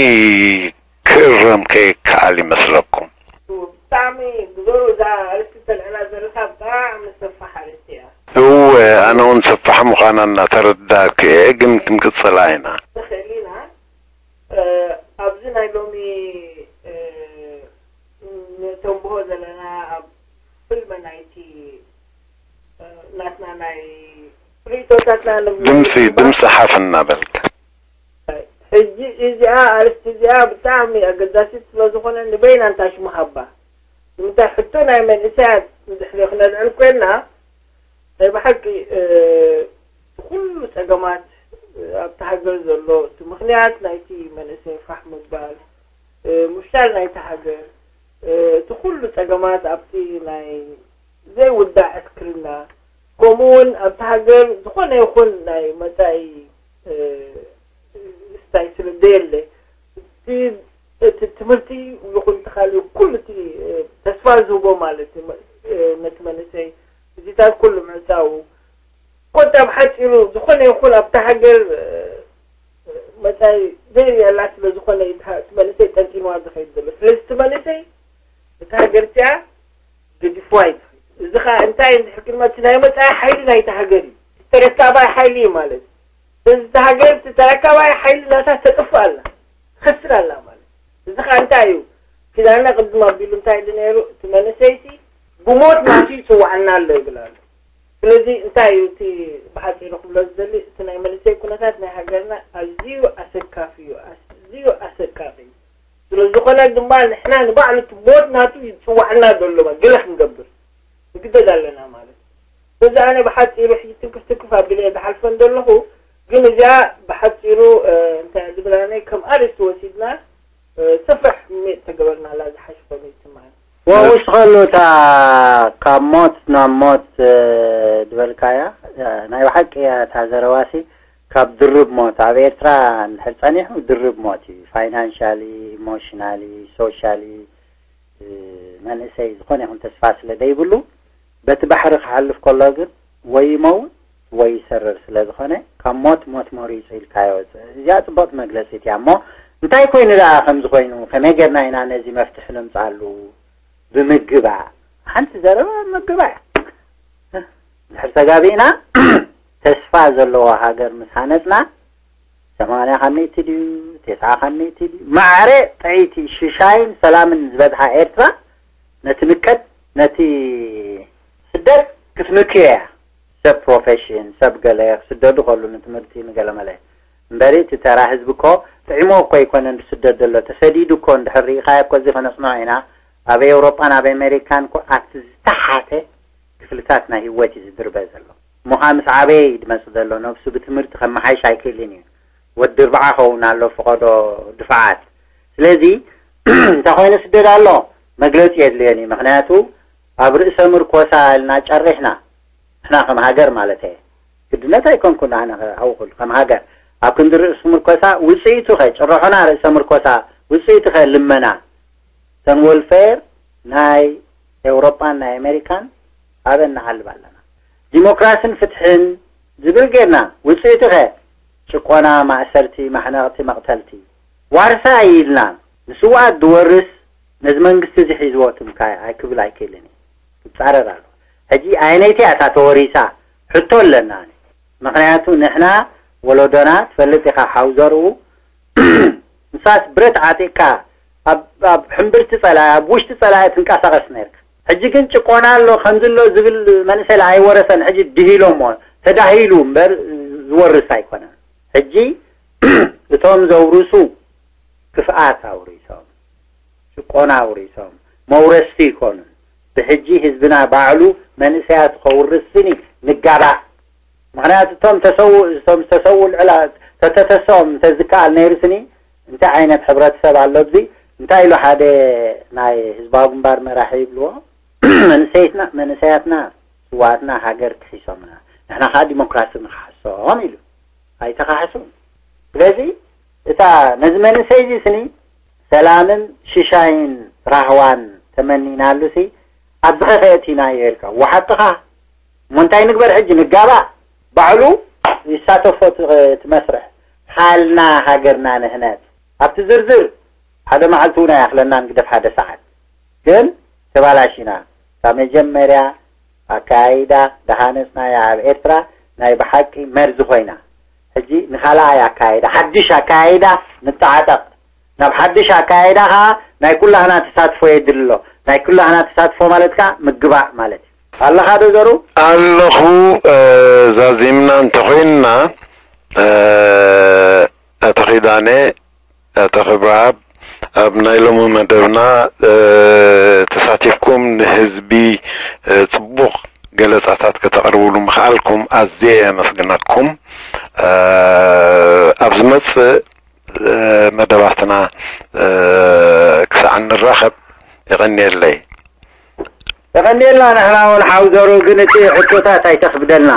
ክእረም ከ ይከኣል ይመስለኩም? ብጣዕሚ ብዘሩ እዛ ኣርእስቲ ተልዕላ ዘለኻ ብጣዕሚ ሰፋሕ ኣርእስቲ እያ። እወ ኣነ እውን ሰፋሕ ምዃና እናተረዳእኩ እየ ግን ክንቅጽላ ኢና። ንኽእል ኢና። ኣብዚ ናይ ሎሚ ንተንብሆ ዘለና ኣብ ፍልመ ናይቲ ናትና ናይ ርእቶታትና ድምፂ ድምፂ ሓፍ እናበልክ ሕጂ እዚኣ ኣርስቲ እዚኣ ብጣዕሚ ኣገዳሲት ስለ ዝኾነ ንበይና እንታሽሙ ሃባ ንምንታይ ሕቶ ናይ መንእሰያት እንድሕሪ ክነልዕል ኮይና ናይ ብሓቂ እቲ ኩሉ ፀገማት ኣብቲ ሃገር ዘሎ እቲ ምኽንያት ናይቲ መንእሰይ ፋሕ ምባል ምፍሻል ናይቲ ሃገር እቲ ኩሉ ፀገማት ኣብቲ ናይ ዘይውዳእ ዕስክርና ከምኡ እውን ኣብቲ ሃገር ዝኾነ ይኹን ናይ መፃኢ ስታይ ስለ ዘየለ እቲ ትምህርቲ ይኹን እቲ ካልእ ኩሉ እቲ ተስፋ ዝህቦ ማለት እዩ ነቲ መንእሰይ እዚታት ኩሉ ምዕፃው ኮታ ብሓፂሩ ዝኾነ ይኹን ኣብታ ሃገር መፃኢ ዘይሪኣላ ስለ ዝኾነ እቲ መንእሰይ ጠንጢንዋ ዝኸይድ ዘሎ ስለዚ እቲ መንእሰይ እቲ ሃገር እቲኣ ገዲፍዋ እዩ ዝኸይድ እዚ ከዓ እንታይ እንድሕር ቅድመ እቲ ናይ መፃኢ ሓይሊ ናይቲ ሃገር እዩ ተረካባይ ሓይሊ እዩ ማለት ስለዚ እቲ ሃገር እቲ ተረካባይ ሓይሊ ናታ ተጥፍእ ኣላ ትኸስር ኣላ ማለት እዚ ከዓ እንታይ እዩ ኪዳነ ቅድም ኣቢሉ እንታይ ኢሉ ነይሩ? እቲ መንእሰይሲ ብሞት ናቱ ይፅዋዕና ኣሎ ይብል ኣሎ። ስለዚ እንታይ እዩ እቲ ብሓፂሩ ክብሎ ዝደሊ? እቲ ናይ መንእሰይ ኩነታት ናይ ሃገርና ኣዝዩ ኣሰካፊ እዩ፣ ኣዝዩ ኣሰቃቂ እዩ። ስለዝኾነ ድማ ንሕና ንባዕሉ እቲ ሞት ናቱ ይፅዋዕና ዘሎ ገለ ክንገብር ንግደድ ኣለና ማለት እዩ። ስለዚ ኣነ ብሓፂሩ ሕጂ ትንክፍ ትንክፍ ኣቢለ እየ ዝሓልፈን ዘለኹ። ግን እዚኣ ብሓፂሩ እንታይ ዝብላነ ከም ኣርእስቲ ወሲድና ሰፍሕ ሜጥ ተገበርናላ ዝሓሽ ኮይኑ ይስማዓኒ። ወውስኸሉ እታ ካብ ሞት ናብ ሞት ዝበልካያ ናይ ብሓቂ እያ እታ ዘረባሲ። ካብ ድርብ ሞት ኣብ ኤርትራ እንድሕር ጸኒሑ ድርብ ሞት እዩ። ፋይናንሻሊ፣ ኢሞሽናሊ፣ ሶሻሊ፣ መንእሰይ ዝኾነ ይኹን ተስፋ ስለ ዘይብሉ በቲ ባሕሪ ክሓልፍ ከሎ ግን ወይ ይመውት ወይ ይሰርር ስለ ዝኾነ ካብ ሞት ሞት መሪጹ ኢልካዮ። እዚኣ ጽቡቕቲ መግለጺት እያ። እሞ እንታይ ኮይኑ ደኣ ከምዚ ኮይኑ? ከመይ ጌርና ኢና ነዚ መፍትሒ ነምጽኣሉ? ብምግባእ ሓንቲ ዘረባ ምግባእ ድሕር ተጋቢእና ተስፋ ዘለዎ ሃገር ምስ ሃነፅና ሰማንያ ካብ ሚእቲ ድዩ፣ ተስዓ ካብ ሚእቲ ድዩ፣ ማዕረ ጥዕይቲ ሽሻይን ሰላምን ዝበዝሓ ኤርትራ ነቲ ንቀት ነቲ ስደት ክትምክዮ እያ። ሰብ ፕሮፌሽን ሰብ ገለ ክስደዱ ከሉ ንትምህርቲ ንገለመለ እምበሪ እቲ ተራ ህዝቢ እኮ ጥዒሞ እኮ ኣይኮነን ዝስደድ ዘሎ። ተሰዲዱ እኮ እንድሕር ርኢኻዮ እኮ እዚ ከነጽንዖ ኢና። ኣብ ኤውሮጳን ኣብ ኣሜሪካን እኮ ኣብቲ ዝተሓተ ክፍልታት ናይ ህይወት እዩ ዝድርበ ዘሎ። እሞ ከዓ ምስ ዓበየ እዩ ዝመጽእ ዘሎ። ነብሱ ብትምህርቲ ከመሓይሽ ኣይክእልን እዩ። ወዲ እርብዓ ኸውን ኣሎ ፍቐዶ ድፋዓት። ስለዚ እንታይ ኮይኑ ስደድ ኣሎ መግለጺ የድልዮን እዩ። ምክንያቱ ኣብ ርእሰ ምርኮሳ ኢልና ጨሪሕና ንሕና ከም ሃገር ማለት እየ። ግድነት ኣይኮንኩን ኣነ ኣብኹል ከም ሃገር ኣብ ክንዲ ርእሲ ምርኮሳ ውፅኢቱ ኸ ጭርሖና ርእሰ ምርኮሳ ውፅኢቱ ኸ ልመና እተን ወልፌር ናይ ኤውሮጳን ናይ ኣሜሪካን ኣበ ንዓልብ ኣለና። ዲሞክራስን ፍትሕን ዝብል ጌርና ውፅኢቱ ኸ ጭቆና፣ ማእሰርቲ፣ ማሕነቕቲ፣ መቕተልቲ ዋርሳ እዩ ኢልና ንስውኣት ዝወርስ ነዚ መንግስቲ እዚ ሒዝዎ ትምካይ ኣይክብል ኣይክእልን እዩ። ይፃረር ኣሎ። ሕጂ ኣየነይቲ እያ እታ ተወሪሳ ሕቶ ኣለና። ምክንያቱ ንሕና ወለዶና ትፈልጥ ኢኻ ሓው ዘርኡ ንሳስ ብረት ዓጢቕካ ኣብ ኣብ ሕምብርቲ ፀላኢ ኣብ ውሽጢ ፀላኢ ትንቀሳቐስ ነርካ። ሕጂ ግን ጭቆና ኣሎ ከምዚ ኣሎ ዝብል መንእሰይ ኣይወረሰን። ሕጂ ድሂሎሞ ተዳሂሉ እምበር ዝወርስ ኣይኮነን። ሕጂ እቶም ዘውርሱ ክፍኣት ኣውሪሶም ጭቆና ኣውሪሶም መውረስቲ ይኮኑን። ብሕጂ ህዝብና ባዕሉ መንእሰያቱ ከውርስ ስኒ ንጋባእ። ምክንያቱ እቶም ተሰው እቶም ዝተሰው ልዕላ ተተተሶም እንተዝከኣል ነይሩ ስኒ እንታይ ዓይነት ሕብረተሰብ ኣሎ ኣብዚ እንታይ ኢሉ ሓደ ናይ ህዝባዊ ግንባር መራሒ ይብልዎ መንእሰይትና መንእሰያትና ስዋትና ሃገር ክሒሶምና ንሕና ከዓ ዲሞክራሲ ንክሓሶም ኢሉ ኣይተካሕሱን። ስለዚ እታ ነዚ መንእሰይ እዚ ስኒ ሰላምን ሽሻይን ራህዋን ተመኒናሉ ሲ ኣብዚ ኸ ከእቲናዮ ኢልካ ዋሓቅኻ እሞ እንታይ ንግበር ሕጂ ንጋባእ ባዕሉ ይሳተፎ እቲ መስርሕ ሃልና ሃገርና ንህነት ኣብቲ ዝርዝር ሓደ መዓልቲ እውን ኣይኣኽለናን ግደፍ ሓደ ሰዓት ግን ተባላሽና ካብ መጀመርያ ኣካያይዳ ዝሃነፅናያ ኣብ ኤርትራ ናይ ብሓቂ መርዚ ኮይና ሕጂ ንኻልኣይ ኣካያይዳ ሓድሽ ኣካያይዳ ንተዓጠቕ ናብ ሓድሽ ኣካያይዳ ከዓ ናይ ኩላህና ተሳትፎ የድሊ ኣሎ ናይ ኩላህና ተሳትፎ ማለት ከዓ ምግባእ ማለት እዩ ኣለኻ ዶ ዘሩ ኣለኹ ዛዚምና እንተኾይንና ኣቶ ኺዳነ ኣቶ ክብረኣብ ኣብ ናይ ሎሚ መደብና ተሳቲፍኩም ንህዝቢ ፅቡቕ ገለፃታት ከተቕርብሉ ምኽኣልኩም ኣዝየ የመስግነኩም። ኣብ ዝመፅእ መደባትና ክሳዕ ንራኸብ የቐንየለይ። የቐንየልና ንሕና እውን ሓው ዘሩ ግን እቲ ሕቶታት ኣይተኽብደልና።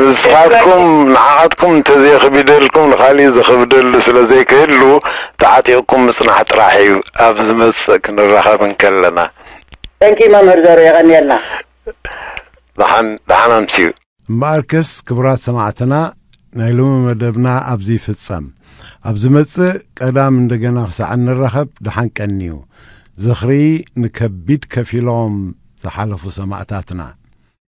ንስኻትኩም ንዓኻትኩም እንተዘይኽቢደልኩም ንኻሊእ ዝኽብደሉ ስለ ዘይክህሉ ተዓጢቕኩም ምፅናሕ ጥራሕ እዩ። ኣብ ዝመፅእ ክንራኸብ እንከለና። Thank you መምህር ዘሩ የቐንየልና። ደሓን ደሓን ኣምስዩ። እምበኣርከስ ክቡራት ሰማዕትና ናይ ሎሚ መደብና ኣብዚ ይፍጸም። ኣብ ዝመጽእ ቀዳም እንደገና ክሳዕ እንራኸብ ደሓን ቀንዩ። ዝኽሪ ንከቢድ ከፊሎም ዝሓለፉ ሰማእታትና።